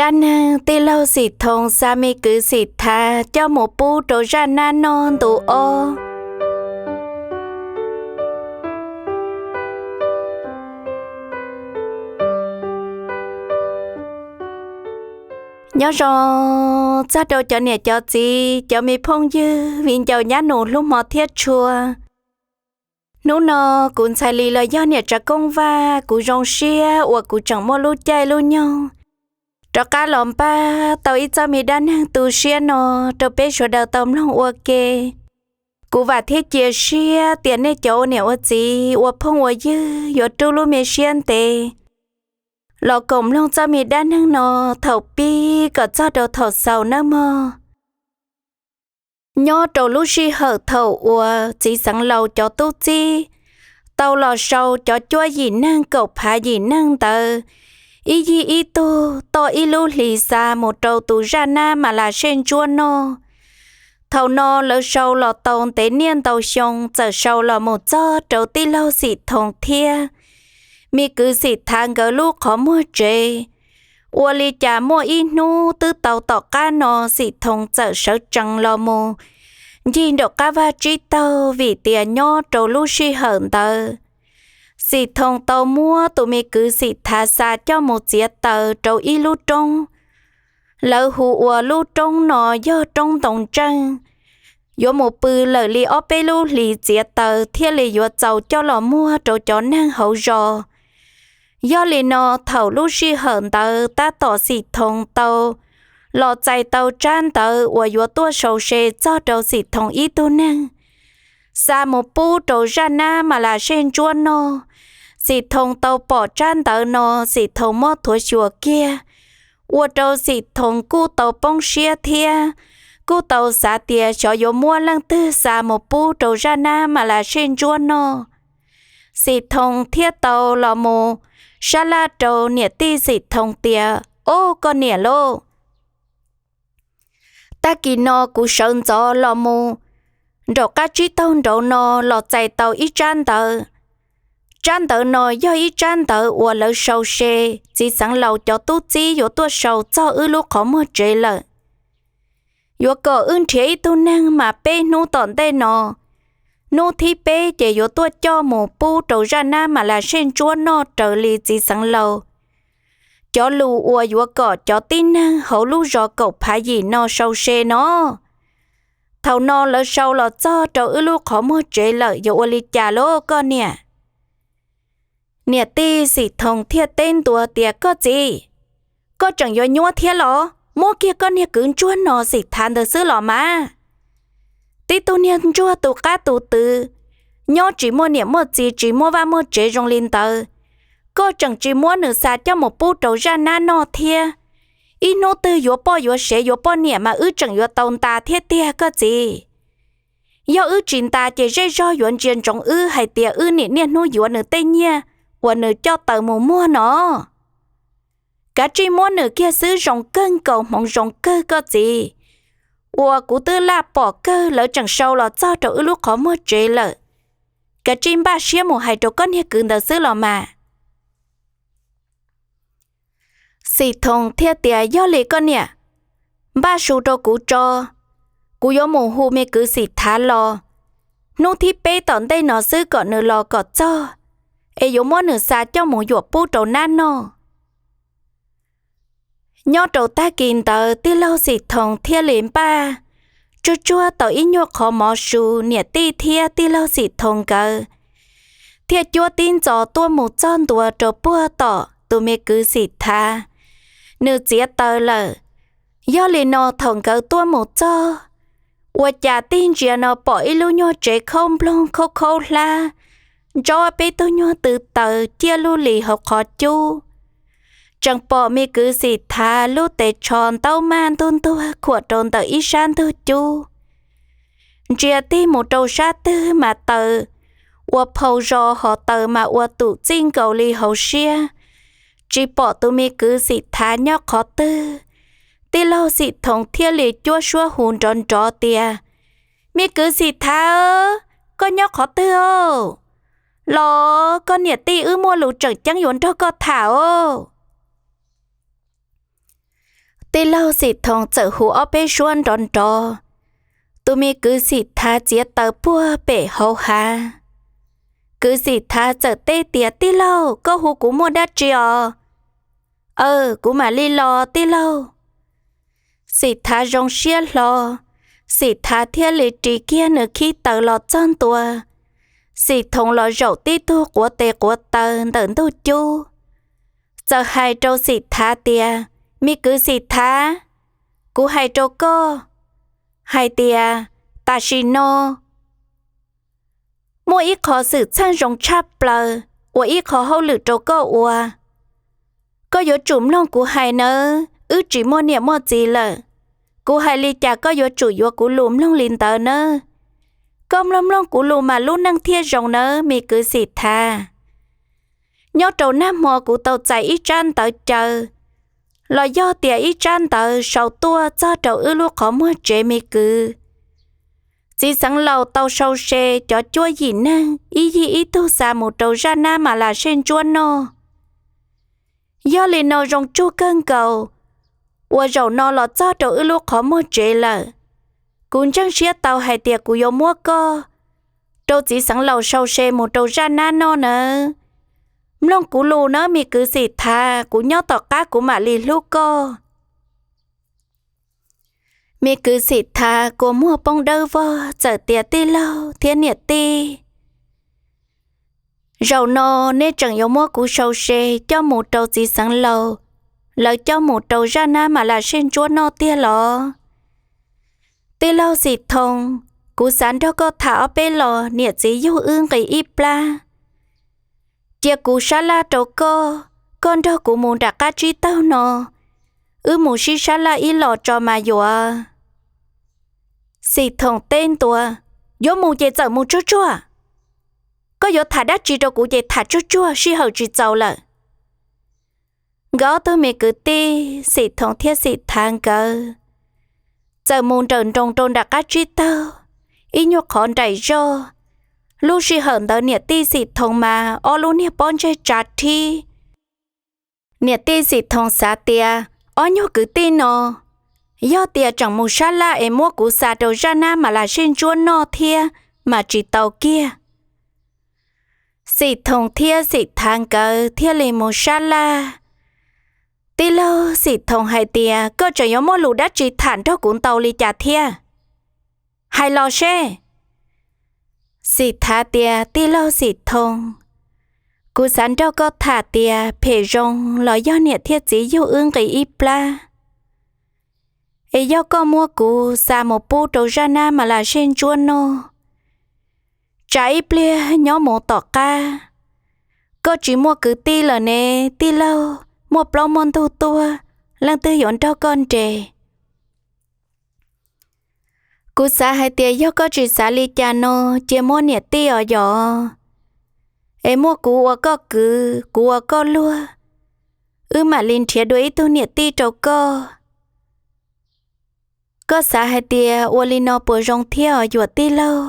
Dab neeg tij laug Xim Thoo xa me kwv Xim Thav coj mus pub rau zaj nab noj ntu ob. Nyob zoo txog rau cov niam cov txiv, cov me phooj ywg, viv ncaus nyab nus hlub hmov thiab tshua. Hnub no kuv ntxhais Lis los yog niam tsav Koob Vaj, kuv zoo siab uas kuv tseem muaj lub caij lub nyoog rov qab los npaj tau ib txoj me dab neeg tu siab no rau peb sawv daws tau mloog ua ke. Kuv vam thiab cia siab tias nej cov ua niam ua txiv, ua phooj ua ywg yuav rub lub me siab ntev los koom mloog txoj me dab neeg no thaum pib kom txog rau thaum xaus nawb mog. Nyob rau lub sij hawm thaum uas txiv xeev laus cov tub txib tau los sau cov cuab yim neeg kaum phav yim neeg ntawd ib yig ib tug toj ib lub hlis xa mus rau tus zaj nab Mas Las Sej Ntsuab noj. Thaum no lawv sau los tau ntev niaj ntau xyoo txawm sau los mus txog rau tij laug Xim Thoo thiab me kwv Xim Thav nkawd lub qhov muag tsev. Ua li cas muaj ib hnub twb tau tom qab no Xim Thoo txawm sawv tsees los mus ncig nraum qab vaj tsib taug vim tias nyob rau lub sij hawm ntawd Xim Thoo tau muab tus me kwv Xim Thav xa coj mus txiav taws rau ib lub roob. Lawv hu ua lub roob no yog roob Ntoo Ntseej. Yuav mus pw lawm li ob peb lub hlis txiav taws thiaj li yuav txaus coj los muag rau cov neeg hauv zos. Yog li no thaum lub sij hawm ntawd tab tom Xim Thoo tau los txais tau tsab ntawv uas yuav tuaj sau se txog rau Xim Thoo ib tug neeg xa mus pub rau zaj nab Mas Las Sej Ntsuab noj. Xim Thoo tau pom tsab ntawv no, Xim Thoo muab thuav xyuas kiag, ua rau Xim Thoo kuj tau poob siab thiab kuj tau xav tias xyov yuav muab leej twg xa mus pub rau zaj nab Mas Las Sej Ntsuab noj. Xim Thoo thiaj tau los mus sab laj rau niam tij Xim Thoo tias, Au koj niam lauj, tag kis no kuv sawv ntxov los mus nraum qab tsib taug nraud no los txais tau ib tsab ntawv. Tsab ntawv no yog ib tsab ntawv uas lawv sau se, txiv xeev laus cov tub txib yuav tuaj sau txog wb lub qhov muag tsev lawm. Yuav kom wb nrhiav ib tug neeg mas peb hnub tom ntej no, hnub thib peb ces yuav tuaj coj mus pub rau zaj nab Mas Las Sej Ntsuab noj raws li txiv xeev laus cov lus uas yuav kom cov tib neeg hauv lub zos kaum phav yim no sau se no. Thaum no lawv sau los txog rau wb lub qhov muag tsev lawm, yuav ua li cas lauj koj niam? Niam tij Xim Thoo thiaj teb ntua tias, Koj txiv, koj tseem yuav nyuab thiab los? Muab kiag koj niag kwv ntsuag no Xim Thav ntawd xwb los mas. Tib tug niag ntsuag tu qab tu twv, nyob tsis muaj niam muaj txiv, tsis muaj vaj muaj tsev zoo li ntawd, koj tseem tsis muab nws xa coj mus pub rau zaj nab noj thiab. Ib hnub twg yuav poj yuav sev yuav poj niam mas wb tseem yuav tau nta thiab tiag koj txiv. Yog wb tsis nta ces zej zog yuav ntsia ntsoov wb hais tias wb niam niaj hnub yuav nws tej nyiaj uas nws coj taws mus muag no. Kav tsij muab nws kiag xwb, zoo kawg nkaus, hmoov zoo kawg koj txiv. Uas kuv twb laj pom kawg lawv tseem sau los txog rau wb lub qhov muag tsev lawm. Kav tsij npaj siab mus hais rau koj niag kwv ntawd xwb los mas. Xim Thoo thiaj tias, Yog li koj niam, npaj su rau kuv tso, kuv yuav mus hu me kwv Xim Thav los. Hnub thib peb tom ntej no xwb kom nws los kom txog, es yuav muab nws xa coj mus yuam pub rau nab noj. Nyob rau tag kis ntawd tij laug Xim Thoo thiaj li npaj tsuag tsuag tau ib nyuag qhov mov su, niam tij thiab tij laug Xim Thoo nkawd thiaj cuab tib ntxov tuaj mus txog ntua rau puag tom tus me kwv Xim Thav nws txiav taws lawm. Yog li no thaum nkawd tuaj mus txog, ua cas tig ntsia no pom ib lub nyuag tsev khaub nploog khaub khaub hlab, ntsob peb tug nyuag tw taws ciaj lub li hauv qhov cub. Tseem pom me kwv Xim Thav lub tes tsho ntaub maj ntuag ntuag khuam rau ntawm ib sab ntug cub. Ntsia tig mus rau sab twg mas taws ua phau zos, hos taws mas ua tum txij nkaus li hauv siab, tsis pom tus me kwv Xim Thav nyob qhov twg. Tij laug Xim Thoo thiaj li cuab suab hu nrov nrov tias, Me kwv Xim Thav, koj nyob qhov twg os? Los koj niam tij wb muaj lus tseem ceeb yuav nrog koj tham os. Tij laug Xim Thoos txawm hu ob peb suab nrov nrov, tus me kwv Xim Thav txiav taws puag pem hauv hav. Kwv Xim Thav txawm teb tias, Tij laug, koj hu kuv muaj dab tsi os? Aw, kuv mam li los tij laug. Xim Thav zoo siab hlo, Xim Thav thiaj li ris kiag nws khib taws los txog ntua. Xim Thoos los zaum tib tug quav tes quav taw ntawm ntug cub, txawm hais rau Xim Thav tias, Me kwv Xim Thav, kuv hais rau koj hais tias tam sim no muaj ib qho xwm txheej zoo tshaj plaws uas ib qho hauj lwm rau koj ua. Koj yuav tsum mloog kuv hais nawb, wb tsis muaj niam muaj txiv lawm. Kuv hais li cas koj yuav tsum yuav kuv lus mloog li ntawd nawb. Koj mloog mloog kuv lus mas lub neej thiaj zoo nawb me kwv Xim Thav. Nyob rau nag hmo kuv tau txais ib tsab ntawv caw, los yog tias ib tsab ntawv sau tuaj txog rau wb lub qhov muag tsev me kwv. Txiv xeev laus tau sau se cov cuab yim neeg ib yig ib tug xa mus rau zaj nab mas las sej ntsuab noj. Yog li no zoo tsug kawg nkaus uas zaum no los txog rau wb lub qhov muag tsev lawm. Kuv ntseeg siab tau hais tias kuv yuav muab koj rau txiv xeev laus sau se mus rau zaj nab noj nawb. Mloog kuv lus nawb me kwv Xim Thav, kuv nyob tom qab kuv mam li hlub koj. Me kwv Xim Thav kua muag poob dawb vog txawm tias, Tij laug thiab niam tij, zaum no nej tseem yuav muab kuv sau se coj mus rau txiv xeev laus, lawv coj mus rau zaj nab mas las sej ntsuab noj tiag los? Tij laug Xim Thoos, kuv xav nrog koj tham ob peb los niam txiv yug wb nqis ib plab. Cia kuv sab laj rau koj, koj nrog kuv mus nram qab tsib taug no, wb mus sib sab laj ib los tso mas yuav. Xim Thoos teb ntua, Yuav mus ces txawm mus tsuag tsuag. Koj yuav tham dab tsi rau kuv ces tham tsuag tsuag, sij hawm tsis txaus lawm. Nkawd ob tug me kwv tij Xim Thoos thiab Xim Thav nkawd txawm mus nrawm nroos rau nram qab tsib taug, ib nyuag qhov nraim zoj. Lub sij hawm ntawd niam tij Xim Thoos mas ob lub niag pob ntseg tsa rhib. Niam tij Xim Thoos xav tias, Ob nyuag kwv tij no, yog tias tseem mus sab laj es muab kuv xa rau zaj nab mas las sej ntsuab noj thiab mas tsis tau kiag. Xim Thoos thiab Xim Thav nkawd thiaj li mus sab laj. Tij laug Xim Thoos hais tias, Koj tseem yuav muaj lus dab tsi tham nrog kuv ntau li cas thiab? Hais los seb. Xim Thav tias, Tij laug Xim Thoos, kuv xav nrog koj tham tias phem zoo los yog niam thiab txiv yug wb nqis ib plab, es yog koj muab kuv xa mus pub rau zaj nab mas las sej ntsuab noj, tsam ib pliag nyob mus tom qab koj tsis muaj kwv tij lawm ne tij laug, muaj plaub muaj ntug tuaj, leej twg yuav nrog koj nres? Kuv xav hais tias yog koj tsis xav li cas no, cia muab niam tij os yom, es muab kuv ua koj kwv, kuv ua koj luag, wb mam li nrhiav dua ib tug niam tij rau koj. Koj xav hais tias ua li no puas zoo thiab os yuam tij laug?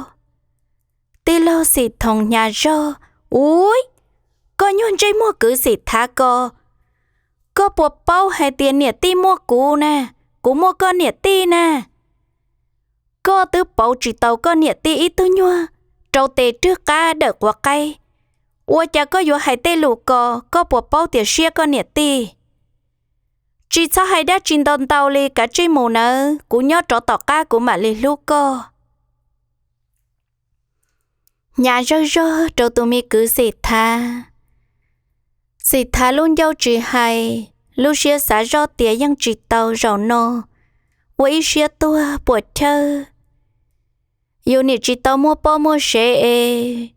Tij laug Xim Thoos hnyav zog, Ub, koj nyuag ntsej muag kwv Xim Thav ko, koj puas paub hais tias niam tij muaj kuv na, kuv muaj koj niam tij na? Koj twb pauv tsis tau koj niam tij ib tug nyuag rau tes rwg qab dawm quav qaib, ua cas koj yuav hais tej lus ko? Koj puas paub tias siab koj niam tij? Tsis txhob hais dab tsi ntau ntau li, kav tsij mus nawb, kuv nyob rov tom qab kuv mam li hlub koj. Hnyav zawj zog rau tus me kwv Xim Thav. Xim Thav lub ncauj tsis hais, lub siab xav zoj tias yeej tsis tau zaum no, ua ib siab tuag puas chawj. Yus nim tsis tau muaj poj muaj sev es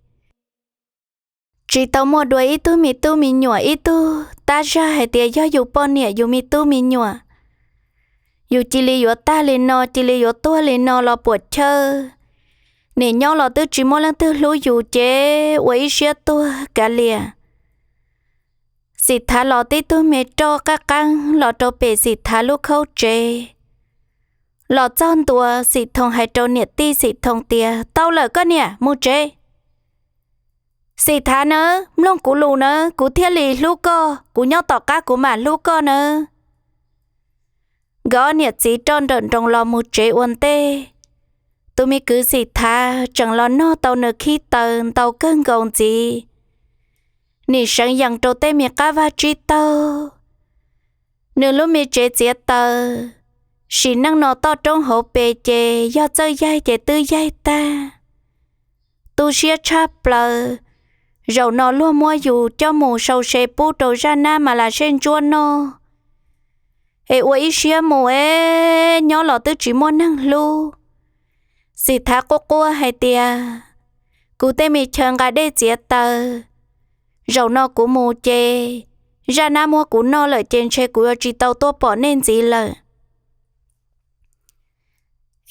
tsis tau muaj dua ib tug me tub me nyuam ib tug tab zag hais tias yog yus poj niam yus me tub me nyuam. Yus cia li yuav tag li no, cia li yuav tuag li no los puas chawj. Nim nyob los twb tsis muaj leej twg hlub yus ces ua ib siab tuag kav liam. Xim Thav los tib tug me roj qab qeeb los rau pem Xim Thav lub khaub tsev. Los txog ntua, Xim Thoos hais rau niam tij Xim Thoos tias, Tau lawm koj niam, mus tsev. Xim Thav nawb, mloog kuv lus nawb, kuv thiaj li hlub koj, kuv nyob tom qab kuv mam hlub koj nawb. nkawd ob niam txiv roj nrawm nroos los mus tsev ua ntej, tus me kwv Xim Thav tseem los noj tau nws khib taws ntau kawg nkaus ntxiv. Nim seev yees rau tej me qab vaj tsib taug, nws lub me tsev txiav taws. Sim neej no toj roob hauv pes ces yog txawj yaig ces twb yaig tag. Tu siab tshaj plaws, zaum no luag muab yus coj mus sau se pub rau zaj nab mas las sej ntsuab noj, es ua ib siab mus es nyob los twb tsis muaj neeg hlub. Xim Thav quaj quaj hais tias, kuv tej me chaw nqa dej txiav taws, zaum no kuv mus ces zaj nab muab kuv noj lawm ces ntshe kuv yuav tsis tau tuaj pom nej ntxiv lawm.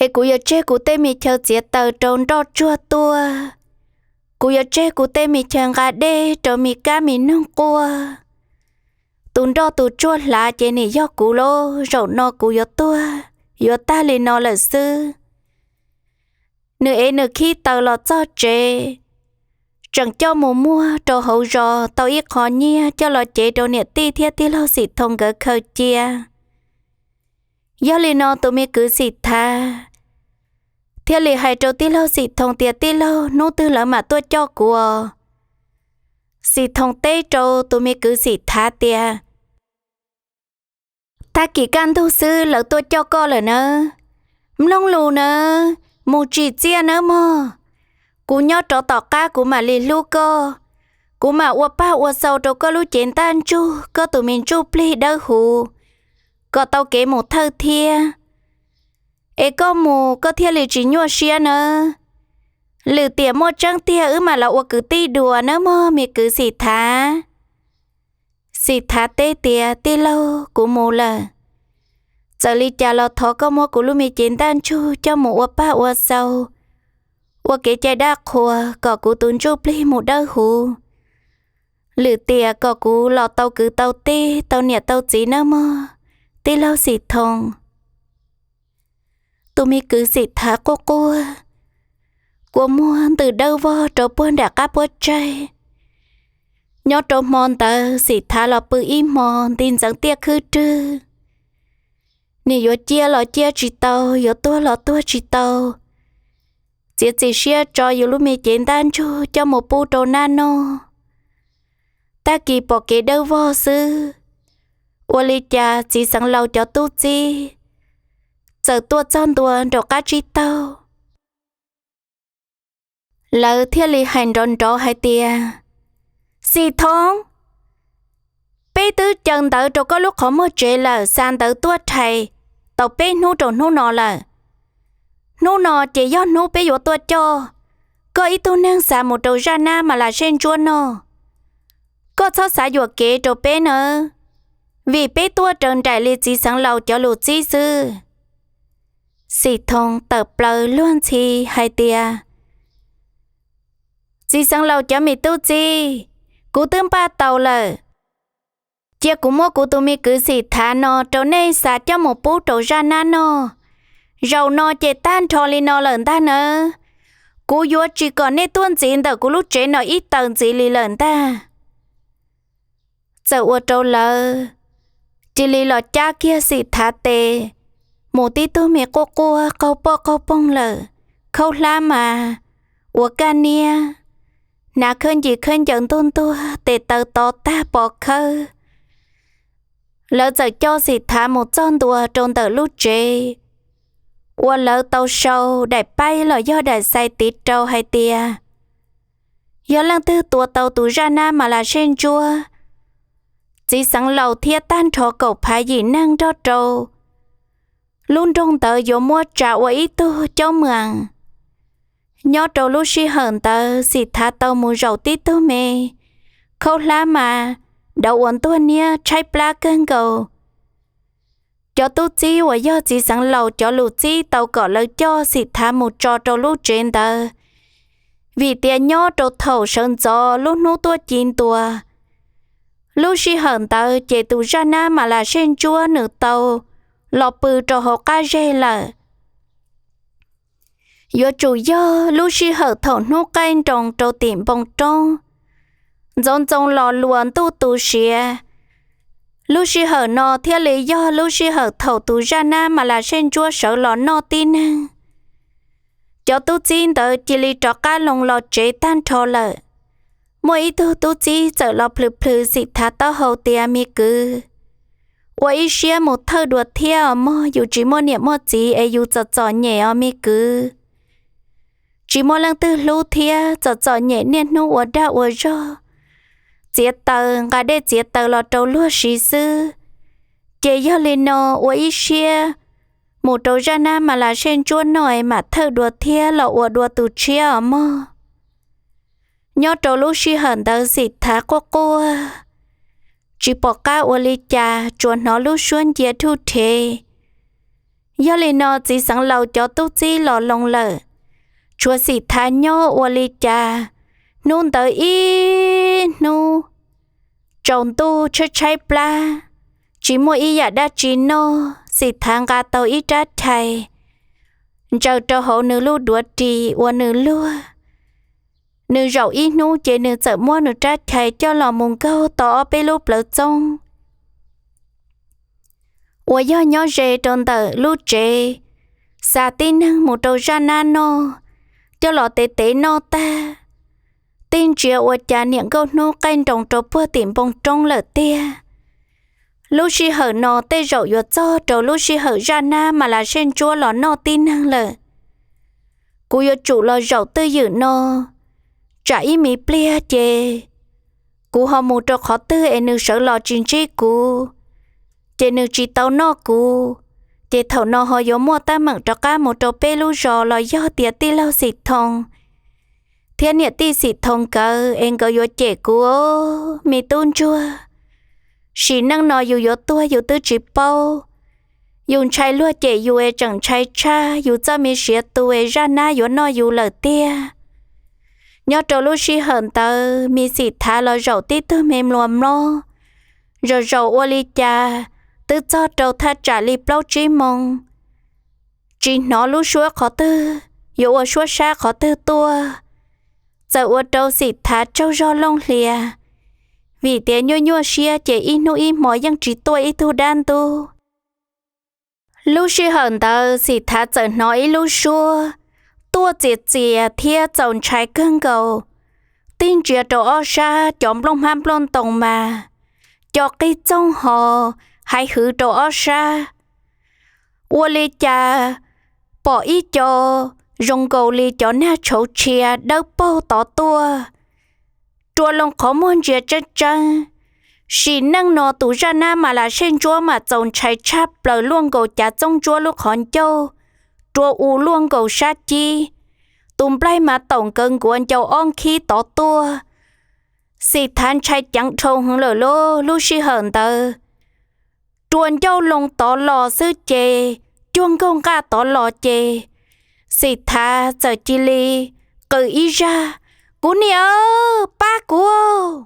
Es kuv yuav tseg kuv tej me chaw txiav taws rau nroj tsuag tuaj, kuv yuav tseg kuv tej me chaw nqa dej rau me kab me noog quaj. Tus nroj tus tsuag hlav ces nim yog kuv lauj, zaum no kuv yuav tuag yuav tag li no lawm xwb. Nws ev nws khib taws los txog tsev, tseem coj mus muag rau hauv zos tau ib qho nyiaj coj los cev rau niam tij thiab tij laug Xim Thoo nkawd khaws cia. Yog li no tus me kwv Xim Thav thiaj li hais rau tij laug Xim Thoo tias, tij laug, hnub twg lawv mam tuaj coj kuv? Xim Thoo teb rau tus me kwv Xim Thav tias, tag kis kaj ntug xwb lawv tuaj coj koj lawm nawb. Mloog lus nawb, mus tsim txiaj nawb mog. Kuv nyob rov tom qab kuv mam li hlub koj. Kuv mam ua paj ua xau rau koj lub cev ntaj ntsug, koj tus me ntsuj plig dawb huv, kom tau kev mus thawj thiab. Es koj mus koj thiaj li tsis nyuaj siab nawb. Lwm tiam muaj tseeb tiag wb mam los ua kwv tij dua nawb mog me kwv Xim Thav. Xim Thav teb tias, tij laug, kuv mus lawm. Txawm li cas los thov koj muab kuv lub me cev ntaj ntsug coj mus ua paj ua xau, ua kev cai dab qhuas kom kuv tus ntsuj plig mus dawb huv. Lwm tiam kom kuv los tau kwv tau tij tau niam tau txiv nawb mog tij laug Xim Thoo. Tus me kwv Xim Thav quaj quaj, kua muag ntws dawb vog rau puag nram qab puab tsaig. Nyob rau hmo ntawd Xim Thav los pw ib hmo nti ntxeev tiaj khwb rwg. Nim yuav ciaj los ciaj tsis tau, yuav tuag los tuag tsis tau. Txiav txim siab tso yus lub me cev ntaj ntsug coj mus pub rau nab noj. Tag kis pom kev dawb vog xwb, ua li cas txiv xeev laus cov tub txib txawm tuaj txog ntua nraum qab tsib taug. Lawv thiaj li hais nrov nrov hais tias, Xim Thoo, peb twb caw ntawv rau koj lub qhov muag tsev lawm, xa ntawv tuaj rhais tau peb hnub rau hnub no lawm. Hnub no ces yog hnub peb yuav tuaj coj koj ib tug neeg xa mus rau zaj nab mas las sej ntsuab noj. Koj txhob xav yuam kev rau peb nawb, vim peb tuaj raws nraim li txiv xeev laus cov lus txib xwb. Xim Thoo tawm plaws luag ntxhi hais tias, Txiv xeev laus cov me tub txib, kuv twb npaj tau lawm. Cia kuv muab kuv tus me kwv Xim Thav no rau nej xa coj mus pub rau zaj nab noj. Zaum no ces tag nrho li no lawm ntag nawb. Kuv yuav tsis kom nej tuaj ntxiv ntawm kuv lub tsev no ib taws ntxiv li lawm ntag. Txawm ua rau lawv cia li los cab kiag Xim Thav tes mus tib tug me quaj quaj qaug poj qaug poog lawm. Khaub hlab mas ua kaj niab, hnav khawb ncig khawb ncaws ntuag ntuag, tes taw to tag pov khawb. Lawv txawm coj Xim Thav mus txog ntua rau ntawm lub tsev uas lawv tau sau daim paib los yog daim xais tiv rau hais tias, yog leej twg tua tau tus zaj nab mas las sej ntsuab, txiv xeev laus thiab tag nrho kaum phav yim neeg nrog rau lub nroog ntawd yuav muab tsa ua ib tug caub mwees. Nyob rau lub sij hawm ntawd Xim Thav tau mus zaum tib tug me khaub hlab mas dauv uas ntuag niab tshaib plab kawg nkaus. Cov tub txib uas yog txiv xeev laus cov lus txib tau kom lawv coj Xim Thav mus tso rau lub tsev ntawd, vim tias nyob rau thaum sawv ntxov lub hnub tuaj ci ntua, lub sij hawm ntawd ces tus zaj nab mas las sej ntsuab nws tau los pw rau hauv qab zeg lawm. Yuav tsum yog lub sij hawm thaum hnub qaij nroos rau tim npoo roob, ntxoov ntxoo los luas ntuj tu siav, Lub sij hawm no thiaj li yog lub sij hawm thaum tus zaj nab Malasej Ntsuab sawv los noj tib neeg. Cov tub txib ntawd cia li rov qab loo los tsev tag nrho lawm. Muaj ib tug tub txib txawm los plhws plhws Xim Thav taub hau tias, Me kwv, ua ib siab mus thawj dua thiab os mog, yus tsis muaj niam muaj txiv es yus txom txom nyem os me kwv. Tsis muaj leej twg hlub thiab txom txom nyem niaj hnub ua dag ua zog, txiav taws nqa dej txiav taws los rau luag siv xwb. Ces yog li no ua ib siab mus rau zaj nab Malasej Ntsuab noj es mam thawj dua thiab los ua dua tus tshiab os mog. Nyob rau lub sij hawm ntawd Xim Thav quaj quaj, tsis pom qab ua li cas, tsuas hnov lub suab ncia dhuj rhev. Yog li no txiv xeev laus cov tub txib los loo lawm, tshuav Xim Thav nyob ua li cas. Hnub ntawd ib hnub tsaus ntuj tshaib tshaib plab, tsis muaj ib yam dab tsi noj. Xim Thav nqa tau ib rab chais ntsaws rau hauv nws lub duav ris uas nws luag. Nws zaum ib hnub ces nws txawm muab nws rab chais coj los mus nkaug tau ob peb lub plawv txoob uas yog nyob ze rau ntawm lub tsev, xa tib neeg mus rau zaj nab noj, coj los tev tev noj tag, tib ntsia ua cas niam nkauj hnub qaij nroos rau puag tim npoo roob lawm tiag. Lub sij hawm no tej zaum yuav txog rau lub sij hawm zaj nab Malasej Ntsuab los noj tib neeg lawm. Kuv yuav tsum los zaum twj ywm no, tsam ib me pliag ces kuv ho mus rau qhov twg es nws sawv los tsis ntsib kuv, ces nws tsis tau noj kuv, ces thaum no ho yuav muaj teeb meem rov qab mus rau peb lub zos los yog tias tij laug Xim Thoo thiab niam tij Xim Thoo nkawd es nkawd yuav cem kuv. Me tub ntsuag, sim neej no yus yuav tuag yus twb tsis paub. Yus ntshai luag cem yus es tseem ntshai tshaj yus txoj me siav tu es zaj nab yuav noj yus lawm tiag. Nyob rau lub sij hawm ntawd me Xim Thav los zaum tib tug me mluas mlob, zaum zaum ua li cas twb txog rau thaj tsam li plaub tsib moo, tsis hnov lub suab qhov twg yuav ua suab sab qhov twg tuaj. Txawm ua rau Xim Thav tsaug zog looj hlias, vim tias nyuaj nyuaj siab ces ib hnub ib hmo yeej tsis tuaj ib tug dab ntub. Lub sij hawm ntawd Xim Thav txawm hnov ib lub suab tuaj txias txias thiab txaus ntshai kawg nkaus, tib ntsia rau ob sab cov nplooj hmab nplooj ntoo mas co qig txoog ho hais hwv rau ob sab. Ua li cas pom ib co zoo nkaus li cov nag tshauv tshia dawb paug tod tuaj, rua loo qhov muag ntsia tseeb tseeb. Sim neej no tus zaj nab Malasej Ntsuab mas txaus ntshai tshaj plaws, luaj nkaus cav txoob ntsuab lub qhov ncauj, rua u luaj nkaus sab cib, tus nplaig mas taum nkawd nkuav ncau ob nkhib tod tuaj. Xim Thav ntshai ceev dhau heev lawm lauj. Lub sij hawm ntawd rua ncauj loo tod los xwb ces, cuag nkauj nqaj tod los ces, Xim Thav txawm cia li qw ib zaj, Kuv niam, pab kuv!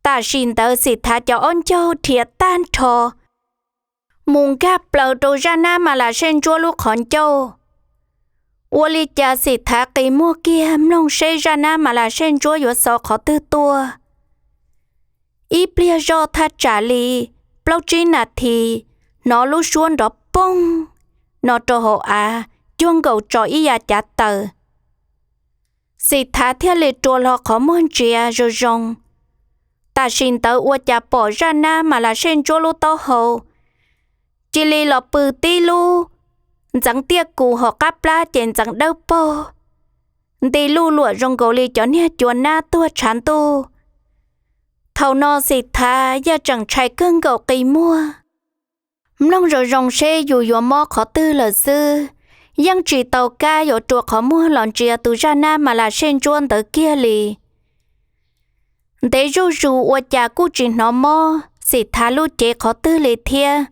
Tam sim ntawd Xim Thav cov ob ncaug dhia tag nrho mus nkag plaws rau zaj nab Malasej Ntsuab lub qhov ncauj. Ua li cas Xim Thav qi muag kiag mloog seb zaj nab Malasej Ntsuab yuav xaus qhov twg tuaj. Ib pliag zoj thaj tsam li plaub tsib nas this, hnov lub suab nrov poog no rau hauv av cuag nkaus tso ib yav cav taws. Xim Thav thiaj li rua hlo qhov muag ntsia zoo zoo. Tam sim ntawd ua cas pom zaj nab Malasej Ntsuab lub taub hau cia li los pw tib lub ntxeev tiaj kus, hauv qab plab ces ntxeev dawb paug, nti luj luam zoo nkaus li cov niag cua nab tuag tshav ntuj. Thaum no Xim Thav yeej tseem ntshai kawg nkaus qi muag, mloog zoo zoo seb yus yuav mob qhov twg lawm xwb, yeej tsis tau kam yuav rua qhov muag los ntsia tus zaj nab Malasej Ntsuab ntawd kiag li. Ntev zuj zus ua cas kuj tsis hnov mob Xim Thav lub cev qhov twg li thiab.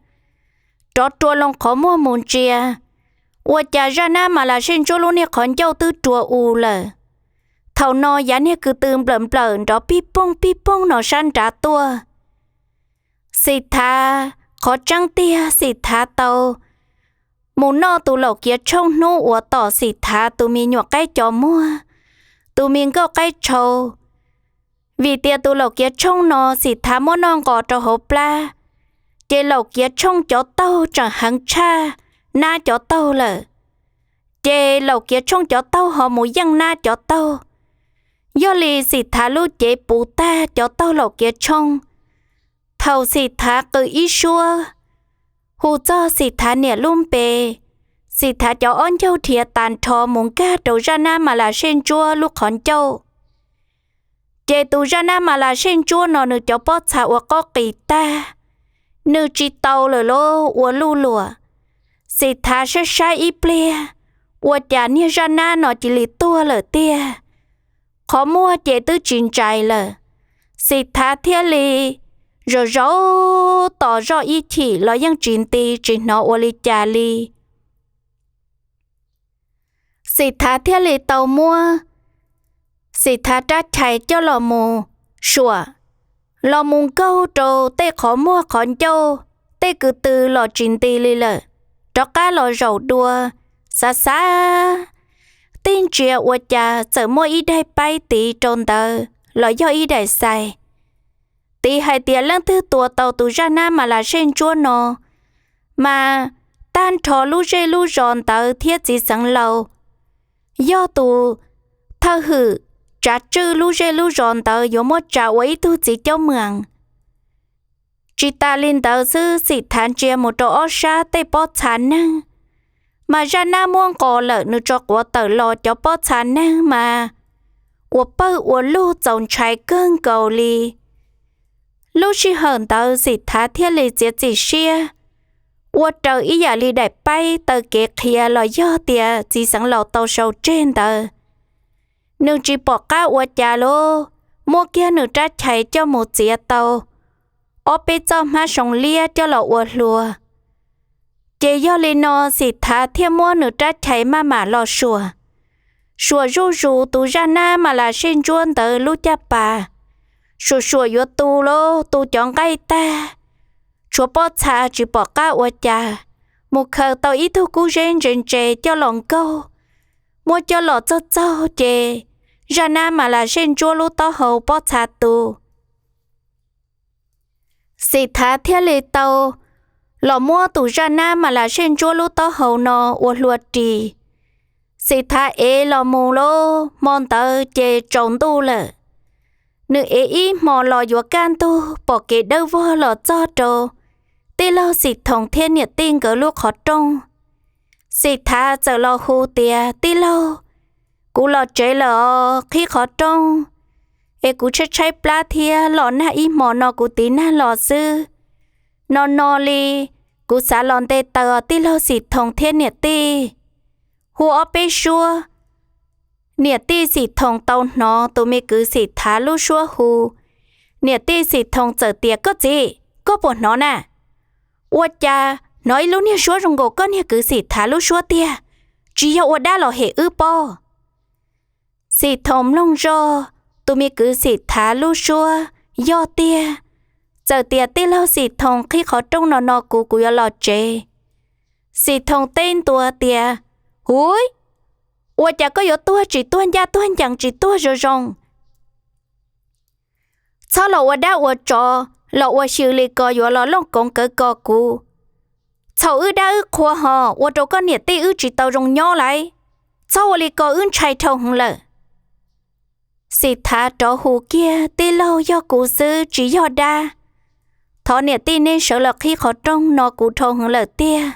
Rov rua loo qhov muag mus ntsia, ua cas zaj nab Malasej Ntsuab lub niag qhov ncauj twb rua u lawm. Thaum no yav niag kwv tw nplawm nplawm nrov pij poog pij poog no sab nrad tuaj. Xim Thav, qhov tseeb tiag Xim Thav tau mus noj tus laum kiav tshooj hnub uas tom Xim Thav tus me nyuam qaib co muag, tus me nkauj qaib tshau. Vim tias tus laum kiav tshooj no Xim Thav muab noj nqos rau hauv plab, Ces Laum Kiav Tshooj cov taug tseem heev tshaj Nab cov taug lawm, ces Laum Kiav Tshooj cov taug ho mus yeej Nab cov taug. Yog li Xim Thav lub cev puv tag cov taug Laum Kiav Tshooj. Thaum Xim Thav qw ib suab hu txog Xim Thav niam lub npe, Xim Thav cov ob ncaug dhia tas nrho mus nkag rau zaj Nab Mas Las Sej Ntsuab lub qhov ncauj. Ces tus zaj Nab Mas Las Sej Ntsuab no nws cov pob txha ua qaub qis tag, nws tsis tau lawm lauj, ua luj luam. Xim Thav saib saib ib pliag, ua cas niag zaj Nab no cia li tuag lawm tiag. Qhov muag ces twb tsis ntsais lawm. Xim Thav thiaj li zaum zaum tos zoj ib chim los yeej tsis nti tsis hnov ua li cas li. Xim Thav thiaj li tau muab Xim Thav rab chais coj los mus suam, los mus nkaug rau tej qhov muag qhov ncauj, tej kwv tw los tsis nti li lawm. Rov qab los zaum dua, xav xav, tib ntsia ua cas txawm muaj ib daim paib tiv rau ntawd los yog ib daim xais, tiv hais tias leej twg tua tau tus zaj Nab Mas Las Sej Ntsuab no, mas tag nrho lub zej lub zos ntawd thiab txiv xeev laus yog tus thawj hwm tsav tswj lub zej lub zos ntawd yuav muab tsa ua ib tug txiv caub mwees. Tsis tas li ntawd xwb, Xim Thav ntsia mus rau ob sab tej pob txha neeg, mas zaj Nab muab nqos lawm nws tso quav tawm los cov pob txha neeg mas ua pawg ua lug txaus ntshai kawg nkaus li. Lub sij hawm ntawd Xim Thav thiaj li txiav txim siab ua raws ib yam li daim paib taw kev qhia los yog tias txiv xeev laus tau sau tseg ntawd. Nws tsis pom qab ua cas lauj, muab kiag nws rab chais coj mus txiav tau ob peb txoj hmab soo liab coj los ua hlua. Ces yog li no Xim Thav thiaj muab nws rab chais maj mam los suam, suam zuj zus tus zaj Nab Mas Las Sej Ntsuab ntawd lub caj pas, suam suam yuav tu lauj, tu cov nqaij tag, tshuav pob txha tsis pom qab ua cas, mus khaws tau ib tug kub zeb ntse ntse coj los nkaug, muab coj los txog txog ces zaj Nab Mas Las Sej Ntsuab lub taub hau pob txha tu. Xim Thav thiaj li tau los muab tus zaj Nab Mas Las Sej Ntsuab lub taub hau no ua hlua ris. Xim Thav ev los mus lauj, hmo ntawd ces tsaus ntuj lawm. Nws ev ib hmo los yuav kaj ntug pom kev dawb vog los txog rau tij laug Xim Thoom thiab niam tij nkawd lub qhov rooj. Xim Thav txawm los hu tias, Tij laug, kuv los tsev lawm os, qhib qhov rooj es kuv tshaib tshaib plab thiab los nag ib hmo no kuv tiv nag los xwb. No no li, kuv xav los nte taws os tij laug Xim Thoom thiab niam tij. Hu ob peb suab, niam tij Xim Thoom tau hnov tus me kwv Xim Thav lub suab hu. Niam tij Xim Thoom txawm tias, Koj txiv, koj puas hnov na? Ua cas hnov ib lub niag suab zoo nkaus koj niag kwv Xim Thav lub suab tiag, tsis yog ua dab los hem wb pob? Xim Thoom mloog zoj, tus me kwv Xim Thav lub suab yog tiag. Txawm tias, Tij laug Xim Thoom, qhib qhov rooj no no kuv, kuv yuav los tsev. Xim Thoom teb ntua tias, Huv, ua cas koj yuav tuag tsis tuag ncaj tuag ncees tsis tuag zoo zoo? Txhob los ua dab ua tsov los ua xyw li ko yuav los looj koov kawv kos kuv. Txhaum wb dab wb qhua hos ua rau koj niam tij wb tsis tau zoo nyob lauj. Txhob ua li ko wb ntshai dhau heev lawm. Xim Thav rov hu kiag, Tij laug, yog kuv xwb tsis yog dab. Thov niam tij neb sawv los qhib qhov rooj no kuv dhau heev lawm tiag.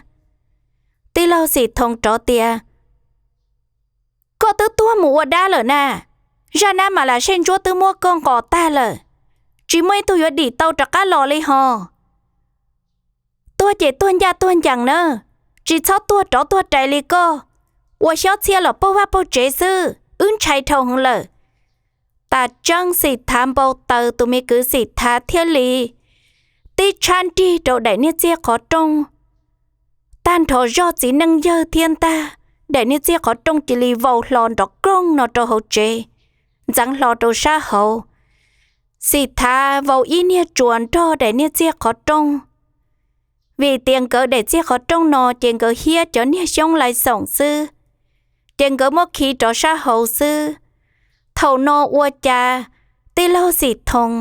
Tij laug Xim Thoom rov tias, Koj twb tuag mus ua dab lawm na. Zaj Nab Mas Las Sej Ntsuab twb muab koj nqos tag lawm, tsis muaj ib tug yuav dim tau rov qab los li hos. Tuag ces tuag ncaj tuag ncees na, tsis txhob tuag rov tuag rais li koj, ua xyob txhiab los paug vaj paug tsev xwb, wb ntshai dhau heev lawm. Tas tseeb Xim Thav npau taws, tus me kwv Xim Thav thiaj li tib tshab nrig rau daim niag txiag qhov rooj. Tag nrho zog txiv neej yawg thiab ntag, daim niag txiag qhov rooj cia li vau hlo nrov kroog no rau hauv tsev, ntxeev hlo rau sab hauv. Xim Thav vau ib niag tsuas nrog daim niag txiag qhov rooj, vim tias nkawd daim txiag qhov rooj no ces nkawd hiab cov niag xyoob lais xoom xwb, ces nkawd muab khi rov sab hauv xwb. Thaum no ua cas tij laug Xim Thoom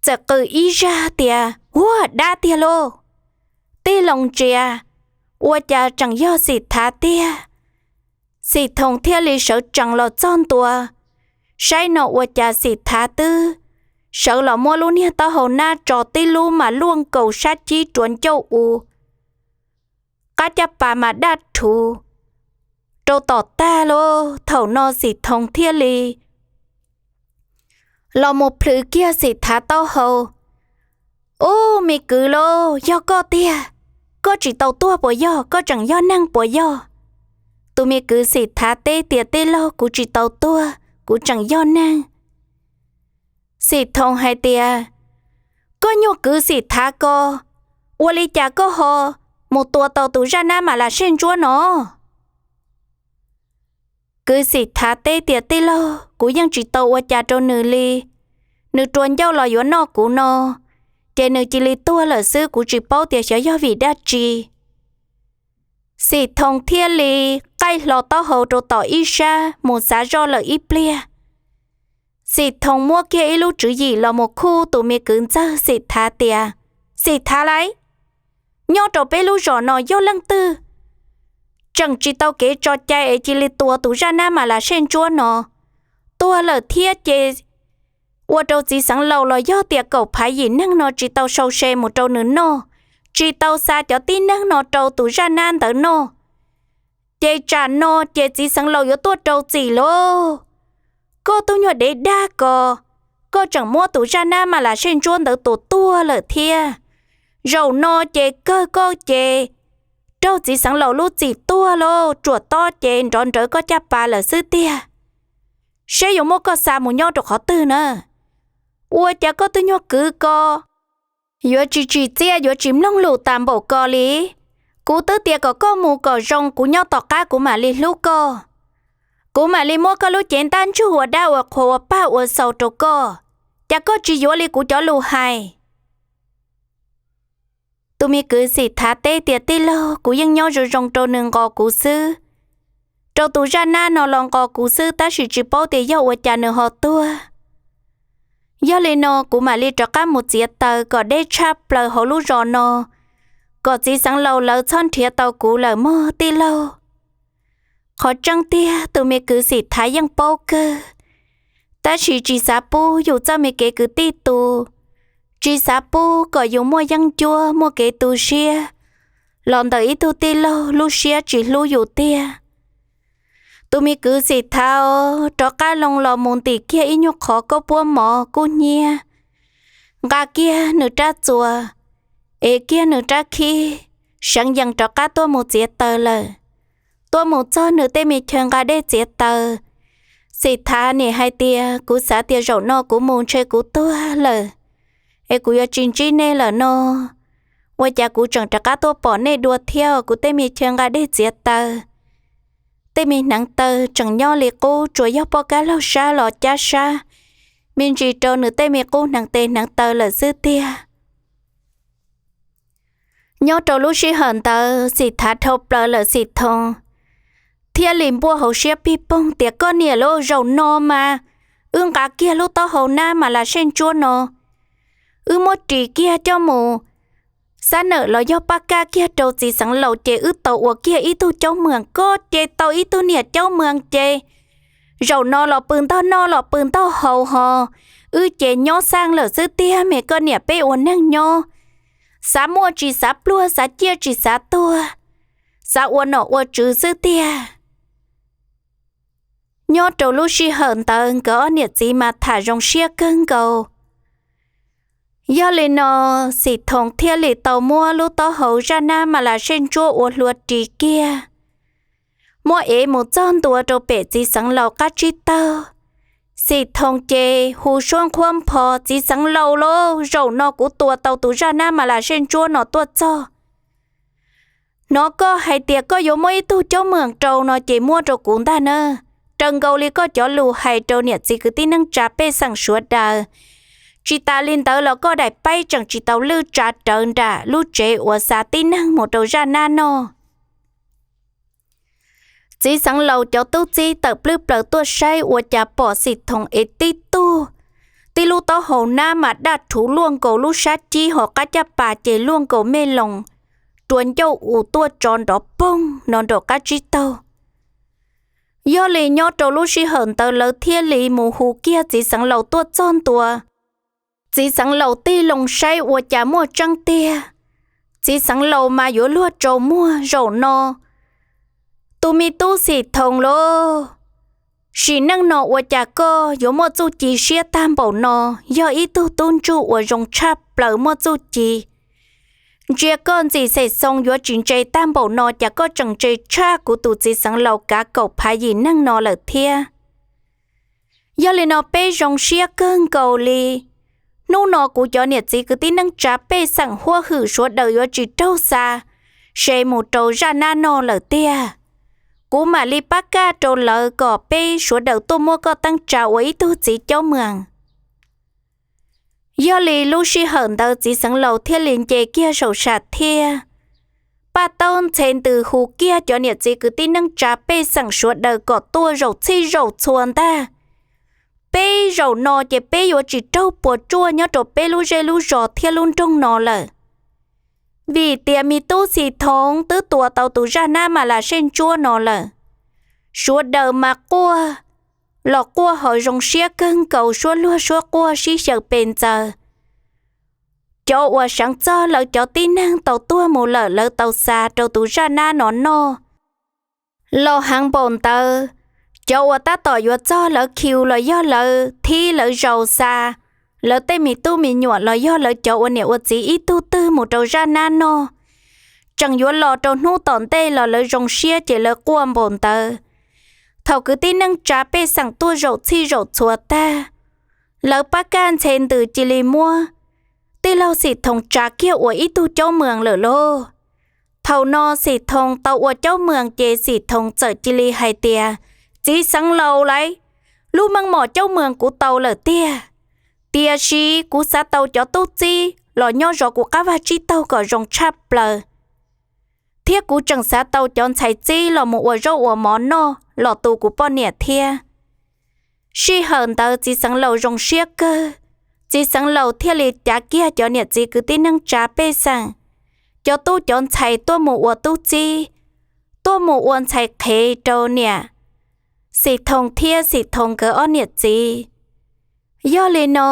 txawm qw ib zaj tias, Huaj, dab tiag lauj! Tij Loos ntsia, ua cas tseem yog Xim Thav tiag. Xim Thoo thiaj li sawv tsees los txog ntua, saib no ua cas Xim Thav twb sawv los muab lub niag taub hau nab tso tib lub mas luaj nkaus sab cib rua ncauj u, qab caj pas mas daj rhuv rau tom tag lauj. Thaum no Xim Thoo thiaj li los mus plhws kiag Xim Thav taub hau. Ub, me kwv lauj, yog koj tiag, koj tsis tau tuag puas yog? Koj tseem yog neeg puas yog? Tus me kwv Xim Thav teb tias, Tij laug, kuv tsis tau tuag, kuv tseem yog neeg. Xim Thoo hais tias, Koj nyuag kwv Xim Thav ko, ua li cas koj ho mus tua tau tus zaj nab Mas Las Sej Ntsuab no? Kwv Xim Thav teb tias, Tij laug, kuv yeej tsis tau ua cas rau nws li. Nws rua ncauj los yuav noj kuv no, ces nws cia li tuag lawm xwb, kuv tsis paub tias xyov yog vim dab tsi. Xim Thoo thiaj li qaij hlo taub hau rau tom ib sab mus xav zoj lawm ib pliag. Xim Thoo muab kiag ib lub tswv yim los mus khuj tus me kwv ntxawg Xim Thav tias, Xim Thav lauj, nyob rau peb lub zos no yog leej twg tseem tsis tau kev tso cai es cia li tua tus zaj nab Mas Las Sej Ntsuab no tuag lawm thiab ces ua rau txiv xeev laus los yog tias kaum phav yim neeg no tsis tau sau se mus rau nws noj, tsis tau xa cov tib neeg no rau tus zaj nab ntawd noj, ces tsam no ces txiv xeev laus yuav tuaj rau txim lauj. Koj tub nyuag dev dab ko, koj tseem muab tus zaj nab Mas Las Sej Ntsuab ntawd tua tuag lawm thiab. Zaum no ces kawg koj ces raug txiv xeev laus lub txim tuag lauj, tsuam tob ces nrov nrawv koj caj pas lawm xwb tiag. Seb yuav muab koj xa mus nyob rau qhov twg na? Ua cas koj tub nyuag kwv ko yuav tsis tsim txiaj, yuav tsis mloog lus tas npaum ko li? Kuv twb tias kom koj mus kom zoo, kuv nyob tom qab kuv mam li hlub koj. Kuv mam li muab koj lub cev ntab ntsug ua dab ua qhua ua paj ua xaus rau koj, cas koj tsis yuav li kuv cov lus hais? Tus me kwv Xim Thav teb tias, Tij laug, kuv yeej nyob zoo zoo rau nws nqos kuv xwb, rau tus zaj nab no los nqos kuv xwb, tab sis tsis paub tias yog ua cas nws ho tuag. Yog li no kuv mam li rov qab mus txiav taws kom deb tshaj plaws hauv lub zos no, kom txiv xeev laus lawv txhob nrhiav tau kuv lawm mog tij laug. Qhov tseeb tiag tus me kwv Xim Thav yeej paub kawg, tab sis tsis xav pub yus txoj me kev kwv tij tu, tsis xav pub kom yus muaj yeeb ncuab muaj kev tu siab los ntawm ib tug tij laug lub siab tsis hlub yus tiag. Tus me kwv Xim Thav rov qab loo los mus ntim kiag ib nyuag qhov kauj puab mov kub hnyiab, nqa kiag nws rab txuas, ev kiag nws rab khib, seev yees rov qab tuaj mus txiav taws lawm. Tuaj mus txog nws tej me chaw nqa dej txiav taws, Xim Thav nim hais tias, Kuv xav tias zaum no kuv mus ntshe kuv tuag lawm, es kuv yuav tsis ntsib nej lawm no. Ua cas kuv tseem rov qab tuaj pom nej dua thiab? Kuv tej me chaw nqa dej txiav taws, tej me hneev taw tseem nyob li qub, tsuas yog poj kab laug sab los cab sab me ntsis rau nws tej me qub hneev tes hneev taw lawm xwb tiag. Nyob rau lub sij hawm ntawd Xim Thav dhau plaws lawm Xim Thoo thiaj li npuaj hauv siab pig poog tias, Koj niam lauj, zaum no mas wb nqa kiag lub taub hau nab Mas Las Sej Ntsuab no, wb muab ris kiag coj mus xab nawm los yog paj kaj kiag rau txiv xeev laus ces wb tau ua kiag ib tug caub mwam, koj ces tau ib tug niam caub mwam ces zaum no los pw ntog noj los pw ntog haus ho, wb ces nyob xaj lawm xwb tiag. Mas koj niam peb ua neeg nyob, xav muaj tsis xav pluag, xav ciaj tsis xav tuag, xav ua nom ua tswv xwb tiag. Nyob rau lub sij hawm ntawd nkawd ob niam txiv mas tham zoo siab kawg nkaus. Yog li no Xim Thoo thiaj li tau muab lub taub hau zaj nab Mas Las Sej Ntsuab ua hlua ris kiag, muab ev mus txog ntua rau pem txiv xeev laus qab tsib taug. Xim Thoo ces hu suab nqhuab npho, Txiv xeev laus lauj, zaum no kuv tua tau tus zaj nab Mas Las Sej Ntsuab no tuaj txog. Hnov koj hais tias koj yuav muab ib tug caub mwam rau no ces muab rau kuv ntag na. Raws nkaus li koj cov lus hais rau niam txiv kwv tij neej tsa pej xeem sawv daws. Tsis tas li ntawd los koj daim paib tseem tsis tau lwj tsa rawv nram lub tsev uas xa tib neeg mus rau zaj nab noj. Txiv xeev laus cov tub txib tawm plwb plaws tuaj saib ua cas pom Xim Thoo ev tib tug Tib lub taub hau nab mas daj rhuv luaj nkaus lub sab cib, hos qab caj pas ces luaj nkaus mej loos, rua ncauj us tuaj tso nrov poog no nraum qab tsib taug. Yog li nyob rau lub sij hawm ntawd lawv thiaj li mus hu kiag txiv xeev laus tuaj txog ntua. Txiv xeev laus tig loo saib ua cas muaj tseeb tiag. Txiv xeev laus mas yuav luag tsaus muag zaum no. Tus me tub Xim Thoos lauj, sim neej no ua cas koj yuav muaj txuj ci siab tag npaum no, yog ib tug tub ntsuj uas zoo tshaj plaws muaj txuj ci. Ntsia koj ntxim xem xoo yuav tsis ntse tag npaum no, cas koj tseem ntse tshaj kuv tus txiv xeev laus kav kaum phav yim neeg no lawm thiab. Yog li no peb zoo siab kawg nkaus li. Hnub no kuv cov niam txiv kwv tij neej tsa pej xeem huab hwm sawv daws yuav tsis raug xa se mus rau zaj nab noj lawm tiag. Kuv mam li pab kaj rau lawv kom peb sawv daws tuaj muab koj teeb tsa ua ib tug txiv caub moos. Yog li lub sij hawm ntawd txiv xeev laus thiaj li nce kiag saum sam thiab paj taub ntxhe ntws hu kiag cov niam txiv kwv tij neej tsa pej xeem sawv daws kom tuaj zaum txhij zaum txhua ntag. Peb zaum no ces peb yuav tsis raug puas tsuaj nyob rau peb lub zej lub zos thiab lub nroog no lawm. Vim tias me tub Xim Thoos twb tua tau tus zaj nab mas lam sej ntsuab no lawm. Sawv daws mas quaj los quaj ho zoo siab kawg nkaus, suab luag suab quaj sib xyaw pes ntxaws. Cov uas seev txog lawv cov tib neeg tau tuag mus lawm lawv tau xa rau tus zaj nab no noj los heev npaum ntawd. Cov uas tab tom yuav txog lawv khiu los yog lawv thib lawv zaus xa lawv tej me tub me nyuam los yog lawv cov ua niam ua txiv ib tug twg mus rau zaj nab noj, tseem yuav los rau hnub tom ntej los lawv zoo siab ces lawv quaj npaum ntawd. Thaum kwv tij neej tsa pej xeem tuaj zaum txhij zaum txhua tag, lawv pab kaj ntxhe ntws cia li muab tij laug Xim Thoos tsa kiag ua ib tug caub moos lawm lauj. Thaum no Xim Thoos tau ua caub moos ces Xim Thoos txawm cia li hais tias, txiv xeev laus lauj, lub meej mom caub moos kuv tau lawm tiag, tiam sis kuv xav tau cov tub txib los nyob zov kuv qab vaj tsib taug kom zoo tshaj plaws, thiab kuv tseem xav tau cov ntxhais txib los mus ua zaub ua mov noj los tu kuv poj niam thiab. Sij hawm ntawd txiv xeev laus zoo siab kawg, txiv xeev laus thiaj li cav kiag cov niam txiv kwv tij neej tsa pej xeem, cov tub cov ntxhais tuaj mus ua tub txib, tuaj mus ua ntxhais qhev rau niam Xim Thoos thiab Xim Thoos nkawd ob niam txiv. Yog li no,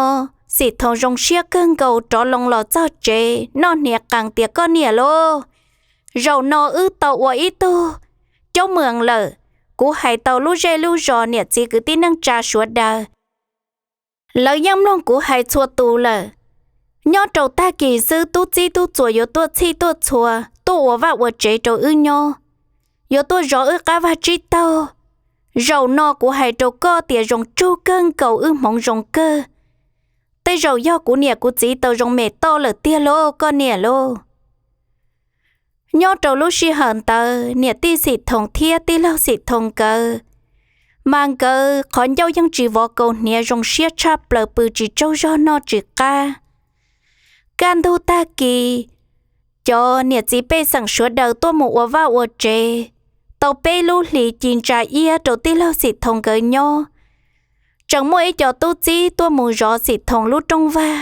Xim Thoos zoo siab kawg nkaus rov loo los txog tsev noj hniav qees tias, koj niam lauj, zaum no wb tau ua ib tug caub moos lawm. Kuv hais tau lub zej lub zos niam txiv kwv tij neej tsa sawv daws, lawv yeej mloog kuv hais txhua tus lawm. Nyob rau tag kis xwb tub txib tub txuas yuav tuaj txhij tuaj txhua tuaj ua vaj ua tsev rau wb nyob, yuav tuaj zov wb qab vaj tsib taug. Zaum no kuv hais rau koj tias zoo tsug kawg nkaus, wb hmoov zoo kawg. Tej zaum yog kuv niam kuv txiv tau zoo me toj lawm tiag lauj koj niam lauj. Nyob rau lub sij hawm ntawd niam tij Xim Thoos thiab tij laug Xim Thoos nkawd, mas nkawd qhov ncauj yeej tsis vov kaus hniav, zoo siab tshaj plaws, pw tsis tsaug zog noj tsis qab. Kaj ntug tag kis, cov niam txiv pej xeem sawv daws tuaj mus ua vaj ua tsev tau peb lub hlis ci ntsa iab rau tij laug Xim Thoos nkawd nyob. Tseem muaj ib co tub txib tuaj mus zov Xim Thoos lub rooj vag.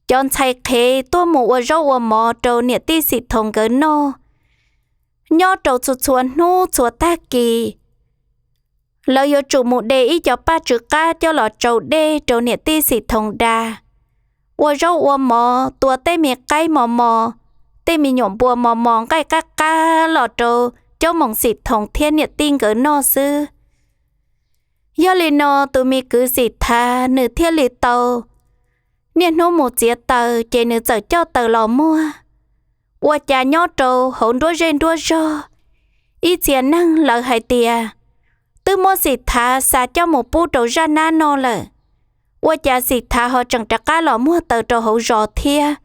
Cov ntxhais qhev tuaj mus ua zaub ua mov rau niam tij Xim Thoos nkawd noj. Nyob rau txhua txhua hnub txhua tag kis, lawv yuav tsum mus de ib co paj tsw qab coj los tsau dej rau niam tij Xim Thoos da, ua zaub ua mov, tua tej me qaib mos mos, tej me nyuam npua mos mos nqaij qab qab los rau caub moos Xim Thoos thiab niam tij nkawd noj xwb. Yog li no tus me kwv Xim Thav nws thiaj li tau niaj hnub mus txiav taws, ces nws txawm coj taws los muag. Ua cas nyob rau hauv nruab zej nruab zog, ib txhia neeg lawv hais tias twb muab Xim Thav xa coj mus pub rau zaj nab noj lawm. Ua cas Xim Thav ho tseem rov qab los muag taws rau hauv zos thiab?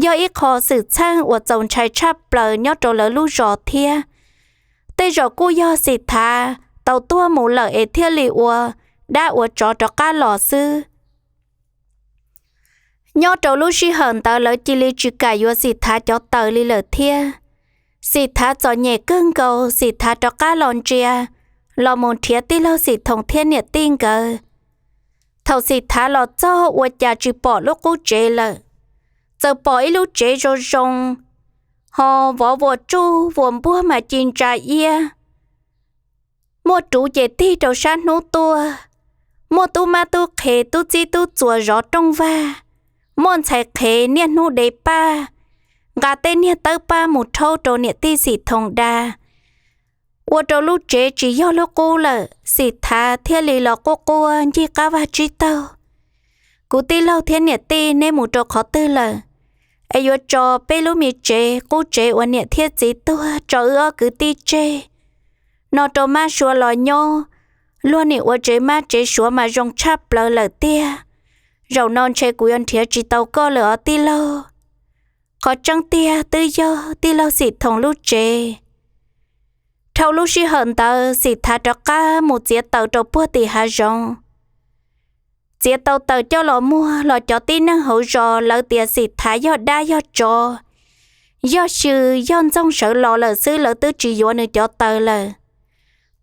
Yog ib qho xwm txheej uas txaus ntshai tshaj plaws nyob rau lawv lub zos thiab. Tej zaum kuj yog Xim Thav tau tuag mus lawm es thiaj li ua dab ua tsov rov qab los xwb. Nyob rau lub sij hawm ntawd lawv cia li tsis kam yuav Xim Thav cov taws li lawm thiab. Xim Thav txom nyem kawg nkaus, Xim Thav rov qab los ntsia, los mus nrhiav tij laug Xim Thoos thiab niam tij nkawd. Thaum Xim Thav los txog ua cas tsis pom lub qub tsev lawm, txawm pom ib lub tsev zoo zoo, ho vov vuas tsuj vuas npuag mas ci ntsa iab. Muaj ruv ces tig rau sab hnub tuaj, muaj tub mab tub qhe tub txib tub txuas zov rooj vag, muaj ntxhais qhev niaj hnub de paj, nqa tej niag tawb paj mus rhaub rau niam tij Xim Thoos da, ua rau lub tsev tsis yog lub qub lawm. Xim Thav thiaj li los quaj quaj ncig qab vag tsib taug. Kuv tij laug thiab niam tij, neb mus rau qhov twg lawm es yuav tso peb lub me tsev qub tsev uas niam thiab txiv tuag tso wb ob kwv tij tseg no rau mab suav los nyob? Luag nim ua tsev mab tsev suav mas zoo tshaj plaws lawm tiag. Zaum no ntshe kuv yuav nrhiav tsis tau koj lawm os tij laug. Qhov tseeb tiag twb yog tij laug Xim Thoos lub tsev. Dhau lub sij hawm ntawd Xim Thav rov qab mus txiav taws rau puag tim hav zoov. Txiav tau taws coj los muag los cov tib neeg hauv zos lawv tias Xim Thav yog dab yog tsov, yog xyw yog ntxoog sawv los lawm xwb, lawv twb tsis yuav nws cov taws lawm.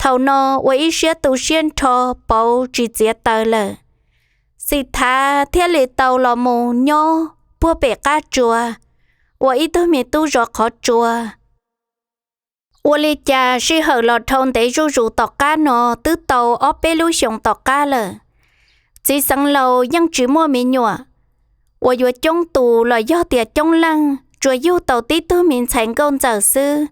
Thaum no ua ib siab tu siab nrho pauv tsis txiav taws lawm, Xim Thav thiaj li tau los mus nyob puag pem qab tsuas, ua ib tug me tub zov qhov tsua. Ua li cas sij hawm los dhau ntev zuj zus tom qab no twb tau ob peb lub xyoos tom qab lawm, txiv xeev laus yeej tsis muaj me nyuam uas yuav coob tus los yog tias coob leej, tsuas yug tau tib tug me ntxhais nkauj ntxawm xwb.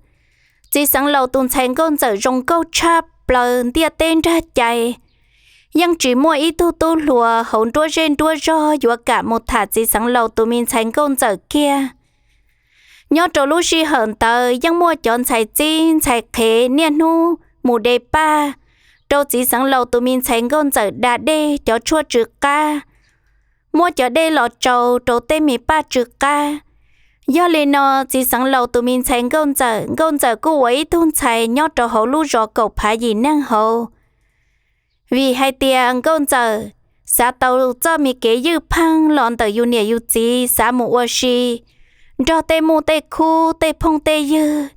Txiv xeev laus tus ntxhais nkauj ntxawm zoo nkauj tshaj plaws ntiaj teb nrag cai, yeej tsis muaj ib tug tub hluas hauv nruab zej nruab zog yuav kam mus tham txiv xeev laus tus me ntxhais nkauj ntxawm kiag. Nyob rau lub sij hawm ntawd yeej muaj cov ntxhais txib ntxhais qhev niaj hnub mus de paj rau txiv xeev laus tus me ntxhais nkauj ntxawm da dej cov tshuaj tsw qab, muab cov dej los tsau rau tej me paj tsw qab. Yog li no txiv xeev laus tus me ntxhais nkauj ntxawm, nkauj ntxawm kuj ua ib tug ntxhais nyob rau hauv lub zos kaum phav yim neeg hauv. Vim hais tias nkauj ntxawm xav tau txoj me kev ywj pheej los ntawm yus niam yus txiv, xav mus ua si nrog tej muj tej khub tej phooj tej ywg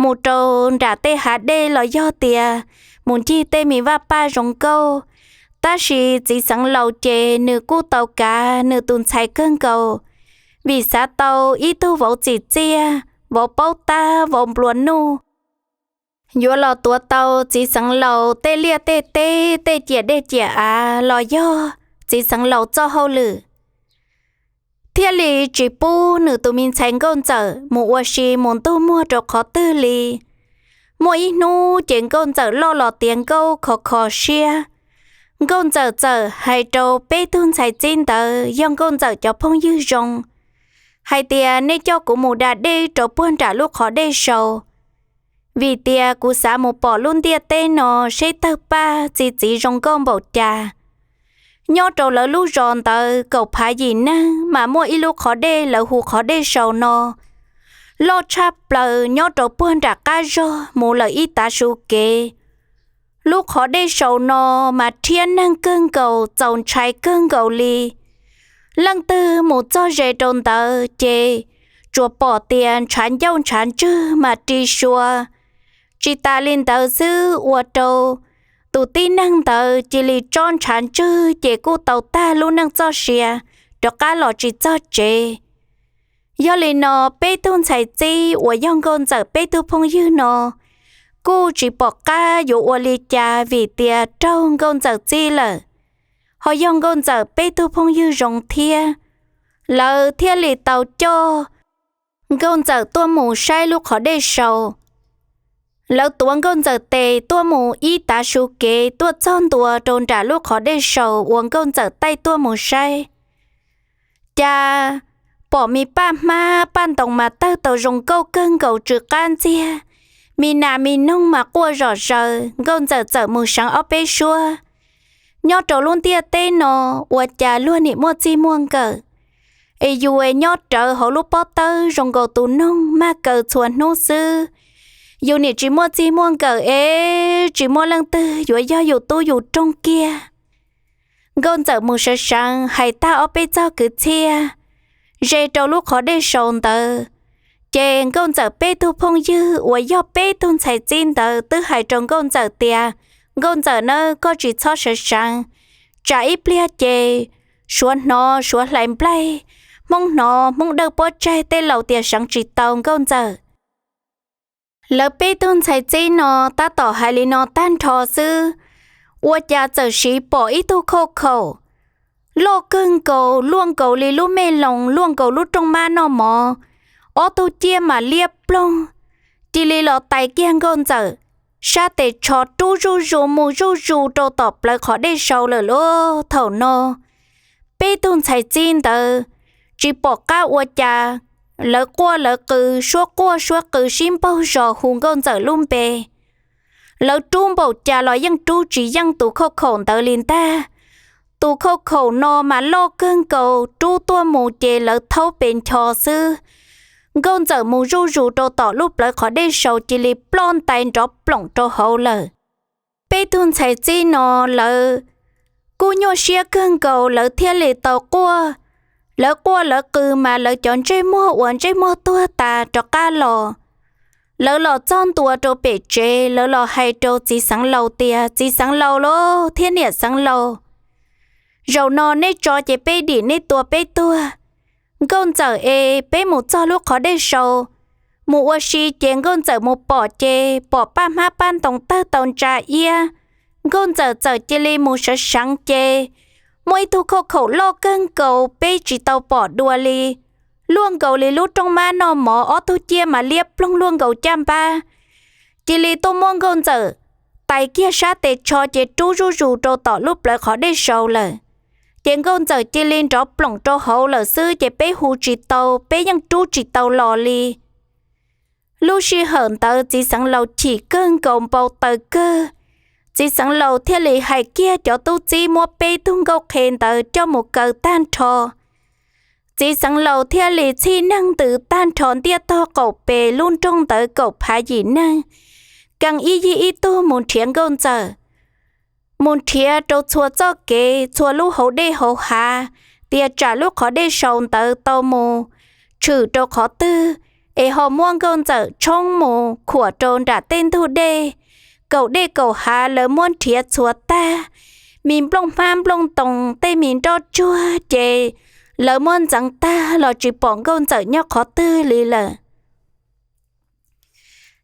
mus rau nram tej hav dej los yog tias mus ncig tej me vaj paj zoo nkauj. Tab sis txiv xeev laus ces nws kuj tau kav nws tus ntxhais kawg nkaus, vim xav tau ib tug vauv txim txiaj, vauv paub tab, vauv nplua nuj, yuav los tuav tau txiv xeev laus tej liaj tej teb, tej ciam dej ciam av los yog txiv xeev laus txoj hauj lwm, thiaj li tsis pub nws tus me ntxhais nkauj ntxawm mus ua si mus ntuj muag rau qhov twg li. Muaj ib hnub ces nkauj ntxawm loj los tiav nkauj khov kho siab. Nkauj ntxawm txawm hais rau peb tug ntxhais txib ntawd yog nkauj ntxawm cov phooj ywg zoo hais tias, nej coj kuv mus da dej rau puag nram lub qhov dej sau, vim tias kuv xav mus pom lub ntiaj teb no seb tawg paj txi txiv zoo nkauj npaum cas. Nyob rau lawv lub zos ntawd kaum phav yim neeg mas muaj ib lub qhov dej lawv hu qhov dej sau no, loj tshaj plaws nyob rau puag nram qab zog mus lawm ib tav su kev. Lub qhov dej sau no mas rhiab neeg kawg nkaus, txaus ntshai kawg nkaus li. Leej twg mus txog ze rau ntawd ces tsuas pom tias ntshav ncauj ntshav ntswg mas ri sua. Tsis tas li ntawd xwb, ua rau tus tib neeg ntawd cia li tsob ntshav ntswg ces kuj tau tag lub neej txoj sia, rov qab los tsis txog tsev. Yog li no peb tug ntxhais txib uas yog nkauj ntxawm peb tug phooj ywg no kuj tsis pom qab yuav ua li cas vim tias raug nkauj ntxawm txib lawm, ho yog nkauj ntxawm peb tug phooj ywg zoo thiab. Lawv thiaj li tau coj nkauj ntxawm tuaj mus saib lub qhov dej sau. Lawv tuav nkauj ntxawm tes tuaj mus ib tav su kev tuaj txog ntua rau nram lub qhov dej sau uas nkauj ntxawm taij tuaj mus saib. Cas pom me paj hmab paj ntoos mas tawg tau zoo nkauj kawg nkaus tsw qab ntxiag, me nas me noog mas quaj zom zaws. Nkauj ntxawm txawm mus seev ob peb suab. Nyob rau lub ntiaj teb no ua cas luag nim muaj txij muaj nkawm, es yus nyob rawv hauv lub pob tawb zoo nkaus tus noog mag kaw txhua hnub xwb. Yus nim tsis muaj txij muaj nkawm es tsis muaj leej twg yuav yog yus tub yus roog kiag. Nkauj ntxawm mus sawv seev hais tag ob peb txog kwv txhiaj ze rau lub qhov dej sau ntawd, ces nkauj ntxawm peb tug phooj ywg uas yog peb tug ntxhais txib ntawd twb hais rau nkauj ntxawm tias, nkauj ntxawm nawb, koj tsis txhob sawv seev, tsam ib pliag ces Suav hnov Suav hlais nplaig, Hmoob hnov Hmoob dawj pob tsaig tej laus tias seev tsis tau Nkauj Ntxawm. Lawv peb tug ntxhais txib no tab tom hais li no tag nrho xwb, ua cas txawm siv pom ib tug khauj khaum loj kawg nkaus, luaj nkaus li lub mej loos, luaj nkaus lub rooj mab noj mov, ob tug ciaj mas liab ploog, cia li los tais kiag Nkauj Ntxawm sab tes tsho rub zuj zus mus zuj zus rau tom plawv qhov dej sau lawm lauj. Thaum no peb tug ntxhais txib ntawd tsis pom qab ua cas, lawv quaj lawv qw, suab quaj suab qw sib npaug zos hu Nkauj Ntxawm lub npe. Lawv rub npaum cas los yeej rub tsis yeej tus khauj khaum ntawd li ntag. Tus khauj khaum no mas loj kawg nkaus, rub tuaj mus ces lawv thaub pes ncho xwb. Nkauj Ntxawm mus zuj zus rau tom lub plawv qhov dej sau cia li ploj ntais nrov ploom rau hauv lawm. Peb tug ntxhais txib no lawv kuj nyuaj siab kawg nkaus, lawv thiaj li tau quaj. Lawv quaj lawv qw mas lawv cov ntsej muag uas ntsej muag tuag tas rov qab los. Lawv los txog ntua rau pem tsev, lawv los hais rau txiv xeev laus tias, Txiv xeev laus lauj thiab niam xeev laus, zaum no nej tso ces peb dim, nej tua peb tuag. Nkauj Ntxawm es peb mus txog lub qhov dej sau, mus ua si ces Nkauj Ntxawm mus pom ces pom paj hmab paj ntoos tawg tau ntsa iab. Nkauj Ntxawm txawm cia li mus sawv seev ces muaj ib tug khauj khaum loj kawg nkaus peb tsis tau pom dua li, luaj nkaus li lub rooj mab noj mov, ob tug ciaj mas liab ploog luaj nkaus caj npab. Cia li tuaj muab Nkauj Ntxawm tais kiag sab tes tsho ces rub zuj zus rau tom lub plawv qhov dej sau lawm. Ces Nkauj Ntxawm cia li nrov ploom rau hauv lawm xwb ces peb hu tsis tau, peb yeej rub tsis tau los li. Lub sij hawm ntawd txiv xeev laus chim kawg nkaus, npau taws kawg. Txiv xeev laus thiaj li hais kiag cov tub txib muab peb tug nkauj qhe ntawd coj mus kaw tag nrho. Txiv xeev laus thiaj li txhij neeg ntws tag nrho ntiaj tog qaum pes lub nroog ntawd kaum phav yim neeg, kee ib yig ib tug mus nrhiav Nkauj Ntxawm. Mus nrhiav rau txhua txoj kev, txhua lub hauv dej hauv hav, tias tsam lub qhov dej sau ntawd tau mus tshwm rau qhov twg, es ho muab Nkauj Ntxawm tshoob mus khuam rau nram tej ntug dej. Kaum dej kaum hav lawv muab nrhiav txhua tag, me nplooj hmab nplooj ntoos tej me nroj tsuag ces lawv muab ntxeev tag los tsis pom Nkauj Ntxawm nyob qhov twg li lawm.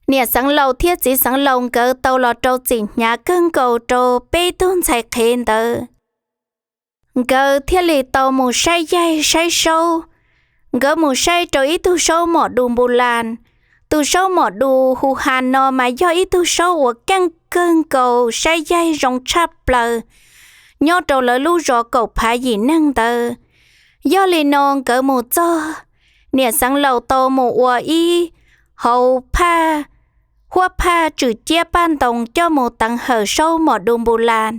Niam xeev laus thiab txiv xeev laus nkawd tau los rau txim hnyav kawg nkaus rau peb tug ntxhais qhev ntawd. Nkawd thiaj li tau mus saib yaig saib saub. Nkawd mus saib rau ib tug saub mom du npu las. Tus saub mom du hu has no mas yog ib tug saub uas keej kawg nkaus, saib yaig zoo tshaj plaws nyob rau lawv lub zos kaum phav yim neeg ntawd. Yog li no nkawd mus txog, niam xeev laus tau mus ua ib hauv phaj, huab phaj tswm ciab paj ntoos coj mus teev hawm saub mom du npu las.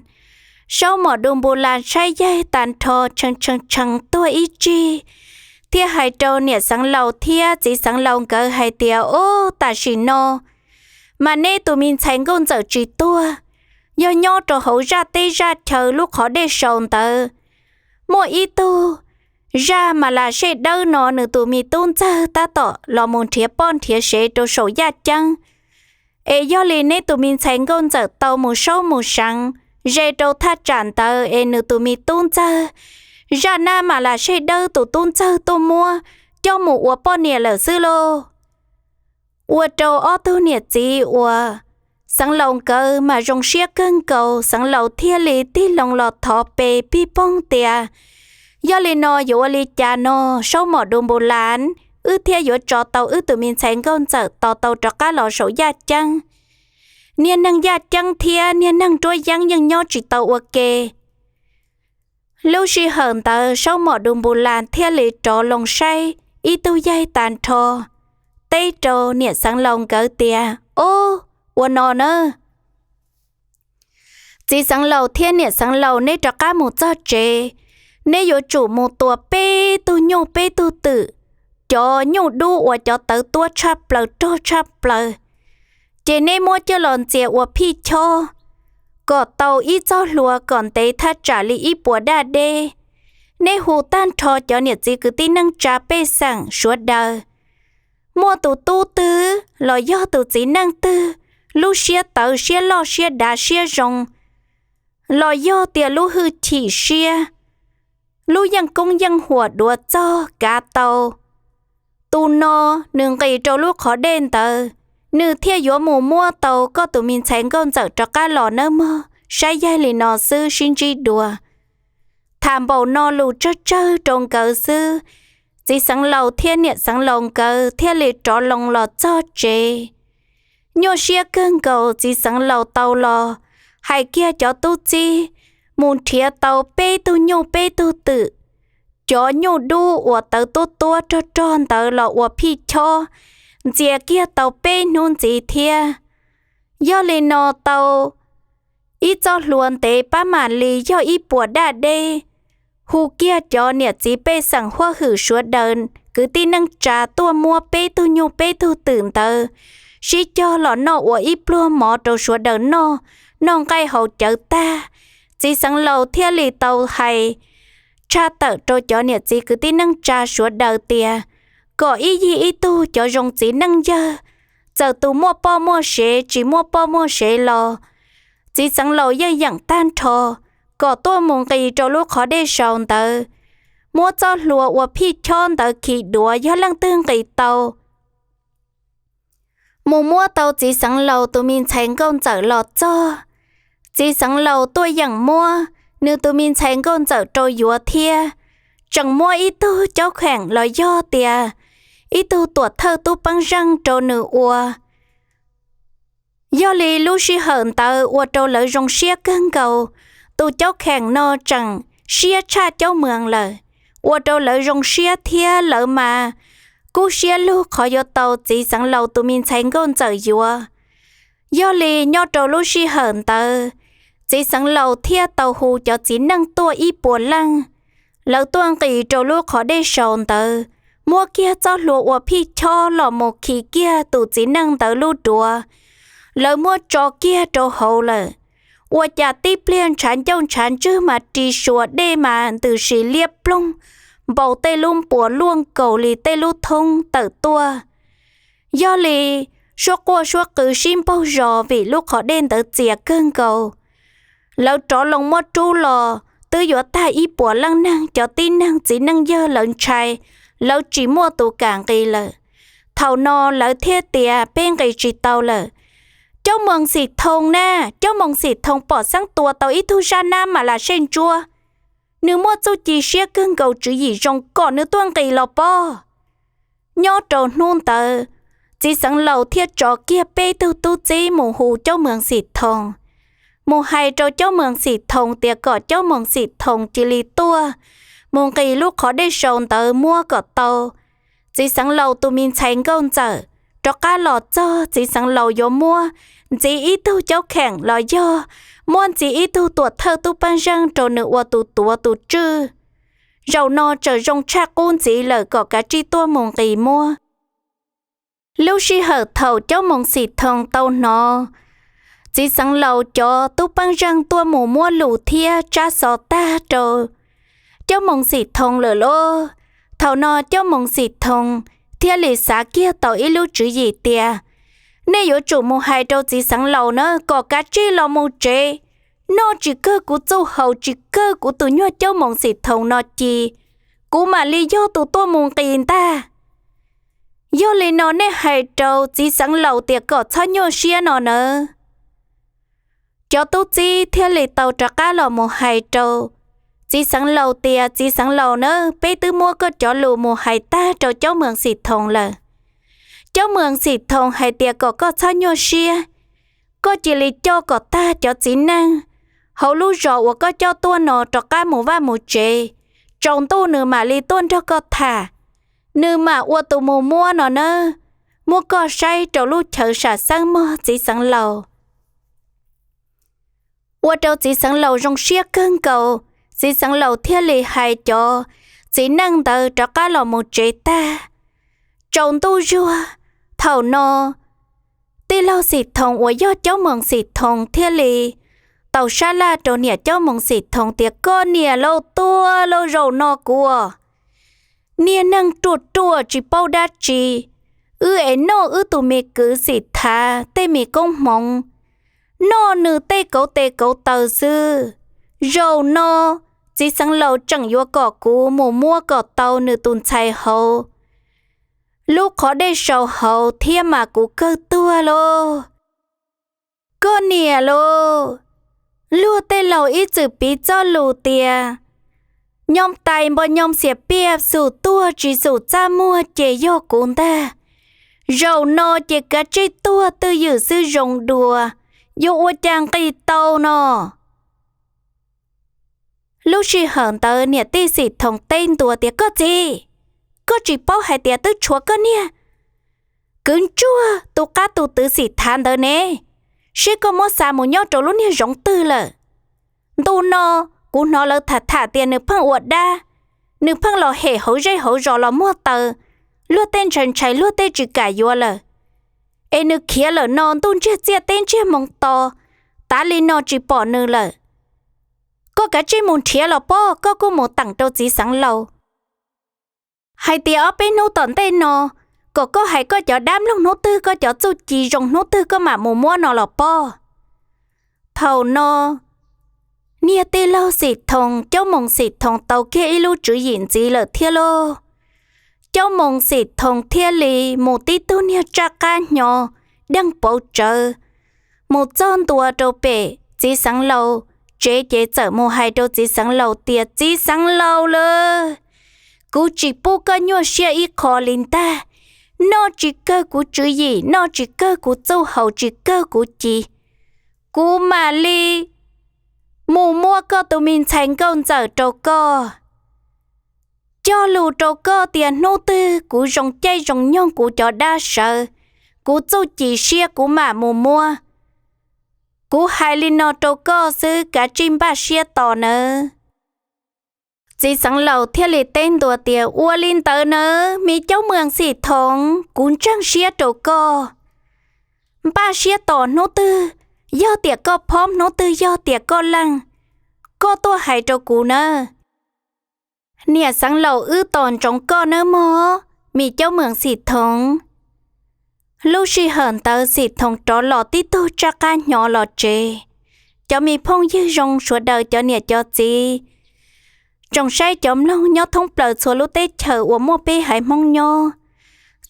Saub mom du npu las saib yaig tag nrho tshee tshee tshee tuag ib tsig, thiaj hais rau niam xeev laus thiab txiv xeev laus nkawd hais tias, Ob, tam sim no mas neb tus me ntxhais Nkauj Ntxawm tsis tuag, yog nyob rau hauv zaj teb zaj chaw lub qhov dej sau ntawd. Muaj ib tug zaj mas las sej dawb no nws tus me tub ntxawg tab tom los mus nrhiav poj nrhiav sev rau saum yaj ceeb. Es yog li neb tus me ntxhais Nkauj Ntxawm tau mus saub mus seev ze rau thaj tsam ntawd es nws tus me tub ntxawg, zaj nab mas las sej dawb tus tub ntxawg tuaj muab coj mus ua poj niam lawm xwb lauj. Ua rau ob tug niam txiv uas xeev laus nkawd mas zoo siab kawg nkaus, xeev laus thiaj li tig loo los thov pes pig poog tias, Yog li no yuav ua li cas no, saub mom du npu las, wb thiaj yuav tso tau wb tus me ntxhais Nkauj Ntxawm tos tau rov qab los saum yaj ceeb? Niag neeg yaj ceeb thiab niag neeg nruab yeeb yeej nyob tsis tau ua ke. Lub sij hawm ntawd saub mom du npu las thiaj li rov loo saib ib tug yaig tag nrho, teb rau niam xeev laus nkawd tias, Ob, ua no na, txiv xeev laus thiab niam xeev laus, neb rov qab mus txog tsev, neb yuav tsum mus tua peb tug nyuj peb tug twm, cov nyuj dub uas cov tawv tuab tshaj plaws rog tshaj plaws, ces neb muab coj los ntxias ua phij chob, kom tau ib txoj hlua kom ntev thaj tsam li ib puas daj deb. Neb hu tag nrho cov niam txiv kwv tij neej tsa pej xeem suav daws, muaj tus tub twg los yog tus txiv neej twg, lub siab tawv siab loj siab dav siab zoo, los yog tias lub hwj chim siab, lub yeej koob yeej huam duav txog kav tau. Tus no nws nqis rau lub qhov dej ntawd, nws thiaj yuav mus muab tau koj tus me ntxhais nkauj ntxawm rov qab los nawb mog. Saib yaig li no xwb sib ntsib dua. Tham npaum no lus tsawg tsawg rau nkawd xwb, txiv xeev laus thiab niam xeev laus nkawd thiaj li rov loo los txog tsev. Nyuaj siab kawg nkaus, txiv xeev laus tau los hais kiag cov tub txib mus nrhiav tau peb tug nyuj peb tug twm, cov nyuj dub uas tawv tuab tuab rog rog ntawd los ua phij chob, ntxias kiag tau peb hnub ntxiv thiab. Yog li no tau ib txoj hlua ntev pab mam li yog ib puas daj deb, hu kiag cov niam txiv pej xeem huab hwm sawv daws kwv tij neej tsa tuaj muab peb tug nyuj peb tug twm ntawd sib cog los noj ua ib pluag mov rau sawv daws noj, noj nqaij haus cawv tag. Txiv xeev laus thiaj li tau hais tshaj tawm rau cov niam txiv kwv tij neej tsa sawv daws tias kom ib yig ib tug cov zoo txiv neej yawg, txawm tus muaj poj muaj sev tsis muaj poj muaj sev los txiv xeev laus yeej yeem tag nrho kom tuaj mus nqis rau lub qhov dej sau ntawd, muab txoj hlua ua phij chob ntawd khi duav yog leej twg nqis tau mus muab tau txiv xeev laus tus me ntxhais nkauj ntxawm los txog. Txiv xeev laus tuaj yeem muab nws tus me ntxhais nkauj ntxawm rau yuav thiab, tseem muab ib tug caub kheem los yog tias ib tug tuam thawj tub peeb zeej rau nws ua. Yog li lub sij hawm ntawd ua rau lawv zoo siab kawg nkaus, tus caub kheem no tseem siab tshaj caub mwees lawm, ua rau lawv zoo siab thiab lawv mas kub siab lug qhov yuav tau txiv xeev laus tus me ntxhais nkauj ntxawm yuav. Yog li nyob rau lub sij hawm ntawd, txiv xeev laus thiaj tau hu cov txiv neej tuaj ib puas leej. Lawv tuaj nqis rau lub qhov dej sau ntawd, muab kiag txoj hlua ua phij chob los mus khi kiag tus txiv neej ntawd lub duav. Lawv muab tso kiag rau hauv lawm. Ua cas tib pliag ntshav ncauj ntshav ntswg mas ris suas dej mas ntws si liab ploog, npau tej lub npuas luaj nkaus li tej lub thoob tawm tuaj. Yog li suab quaj suab qw sib npaug zos vim lub qhov dej ntawd txias kawg nkaus. Lawv rov loo muab rub los twb yuav tag ib puas leej neeg, cov tib neeg txiv neej yawg lawv ntshai, lawv tsis muaj tus kam nqis lawm. Thaum no lawv thiaj tias peb nqis tsis tau lawm. Caub moos xim thoo na, caub moos xim thoo pom xeeb tua tau ib tug zaj nab mas lam sej ntsuab. Nws muaj txuj ci siab kawg nkaus tswv yim zoo, kom nws tuaj nqis los pob. Nyob rau hnub ntawd, txiv xeev laus thiaj tso kiag peb tug tub txib mus hu caub moos xim thoo, mus hais rau caub moos xim thoo tias kom caub moos xim thoo cia li tuaj mus nqis lub qhov dej sau ntawd muab kom tau txiv xeev laus tus me ntxhais nkauj ntxawm rov qab los txog. Txiv xeev laus yuav muab ntxiv ib tug caub kheem los yog muab ntxiv ib tug tuam thawj tub peeb zeej rau nws ua tus tuav tus tswj. Zaum no tseem zoo tshaj qub ntxiv lawm kom kav tsij tuaj mus nqis muab. Lub sij hawm thaum caub moos xim thoo tau hnov txiv xeev laus cov tub peeb zeej tuaj mus muab lus thiab tsab xov tag rau caub moos xim thoo lawm lauj, thaum no caub moos xim thoo thiaj li xav kiag tau ib lub tswv yim tias, nej yuav tsum mus hais rau txiv xeev laus na kom kav tsij los mus tsev, noj tsis kawg kuv txuj haus tsis kawg kuv tus nyuag caub moos xim thoo no ci, kuv mam li yog tus tuaj mus nqis ntag. Yog li no nej hais rau txiv xeev laus tias kom txhob nyuaj siab no nawb. Cov tub txib thiaj li tau rov qab los mus hais rau txiv xeev laus tias, txiv xeev laus nawb, peb twb muab koj cov lus mus hais tag rau caub moos xim thoo lawm. Caub moos xim thoo hais tias kom koj txhob nyuaj siab, koj cia li coj kom tag cov txiv neej hauv lub zos uas koj coj tuaj no rov qab mus vaj mus tsev, tsaus ntuj nws mam li tuaj nrog koj tham, nws mam ua tus mus muab no nawb. Muab koj saib rau lub chaw sam xeeb mog txiv xeev laus. Ua rau txiv xeev laus zoo siab kawg nkaus, txiv xeev laus thiaj li hais cov txiv neej ntawd rov qab los mus tsev tag. Tsaus ntuj zuag, thaum no tij laug xim thoo uas yog caub moos xim thoo thiaj li tau sab laj rau niam caub moos xim thoo tias, koj niam lauj, tuaj lauj, zaum no kuv niag neeg ruaj ruaj tsis paub dab tsi, wb es noj wb tus me kwv xim thav tej me koob hmoov, noj nws tej kauv tes kauv taw xwb. Zaum no txiv xeev laus tseem yuav kom kuv mus muab kom tau nws tus ntxhais hauv lub qhov dej sau hauv thiab mas kuv kawg tuag lauj. Koj niam lauj, luag tej laus ib txwm piv txoj lus tias nyob tais npo nyob xiam piaj, xum tuag tsis xum txaj muag ces yog kuv ntag. Zaum no ces kav tsij tuag twj ywm xwb zoo dua, yuav ua cas nqis tau no. Lub sij hawm ntawd niam tij Xim Thoos teb ntua tias, Koj txiv, koj tsis paub hais tias twb tshuav koj niag kwv ntsuag tus qab tus twv Xim Thav ntawd ne, seb koj muab xa mus nyob rau lub niag zoov twg lawm. Ntu no kuv hnov lawv tham tham tias nws pheej ua dab, nws pheej los hem hauv zej hauv zos los muag taws, luag tej ntshai ntshai luag tej tsis kam yuav lawm. Es nws khiav lawm no ntuj ntsiag txiaj teb ntsiag moo to, tav li no tsis pom nws lawm. Koj kav tsij mus nrhiav los pob, koj kuj mus teem rau txiv xeev laus hais tias ob peb hnub tom ntej no kom koj hais koj cov dab mloog hnub twg, koj cov txuj ci zoo hnub twg koj mam mus muab no los pob. Thaum no niag tij laug Xim Thoos, Caub Moos Xim Thoos tau kiag ib lub tswv yim ntxiv lawm thiab lauj. Caub Moos Xim Thoos thiaj li mus tib tug niag tsaj qab hnyo deej pauv tsawv, mus txog ntua rau pem txiv xeev laus tsev ces txawm mus hais rau txiv xeev laus tias, Txiv xeev laus lauj, kuv tsis pub koj nyuaj siab ib qho li ntag. Noj tsis kawg kuv tswv yim, noj tsis kawg kuv txuj, haus tsis kawg kuv ci, kuv mam li mus muab koj tus me ntxhais nkauj ntxawm rau koj. Cog lus rau koj tias hnub twg kuv zoo caij zoo nyoog kuv cov dab sawv, kuv txuj ci siab kuv mam mus muab. Kuv hais li no rau koj xwb, kav tsij npaj siab tos nawb. Txiv xeev laus thiaj li teb ntua tias, Ua li ntawd nawb me Caub Moos Xim Thoos, kuv ntseeg siab rau koj. Npaj siab tos hnub twg yog tiam koj phob, hnub twg yog tiam koj leej, koj tuaj hais rau kuv nawb. Niam xeev laus wb tos ntsoov koj nawb mog, me Caub Moos Xim Thoos. Lub sij hawm ntawd Xim Thoos rov los tib tug tsaj qab hnyo los tsev. Cov me phooj ywg zoo sawv daws, cov niam cov txiv, tsoom saib cov mloog nyob thoob plaws txhua lub teb chaws uas muaj peb haiv Hmoob nyob,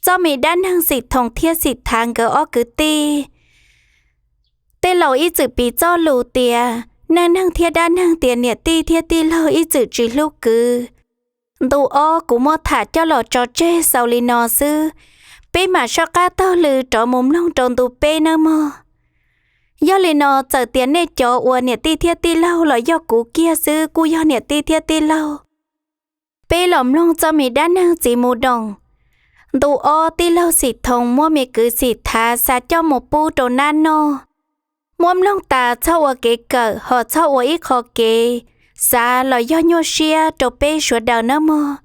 txoj me dab neeg Xim Thoos thiab Xim Thav nkawd ob kwv tij, tej laus ib txwm piv txoj lus tias neej neeg thiab dab neeg tias niam tij thiab tij laug ib txwm tsis hlub kwv. Ntu ob kuv muab tham coj los tso tseg xaus li no xwb, peb mam soj qab taug lw rov mus mloog rau ntu peb nawb mog. Yog li no txawm tias nej cov uas niam tij thiab tij laug los yog kuv kiag xwb kuj yog niam tij thiab tij laug. Peb los mloog txoj me dab neeg Txiv Mus Doos. Ntu ob, tij laug Xim Thoos muab me kwv Xim Thav xa coj mus pub rau nab noj. Muab mloog tas txhob ua kev kawm, ho txhob ua ib qho kev xav los yog nyuaj siab rau peb sawv daws nawb mog.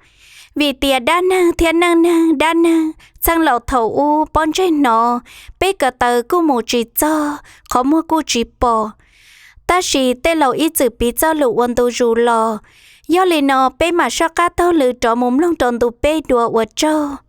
Vim tias dab neeg thiab neej neeg, dab neeg txheej laus thaum ub pob ntseg hnov, peb ko taw kuj mus tsis txog, qhov muag kuj tsis pom. Tab sis tej laus ib txwm piv txoj lus ua ntu zus los. Yog li no peb mam soj qab taug lw rov mus mloog rau ntu peb dua, ua tsaug.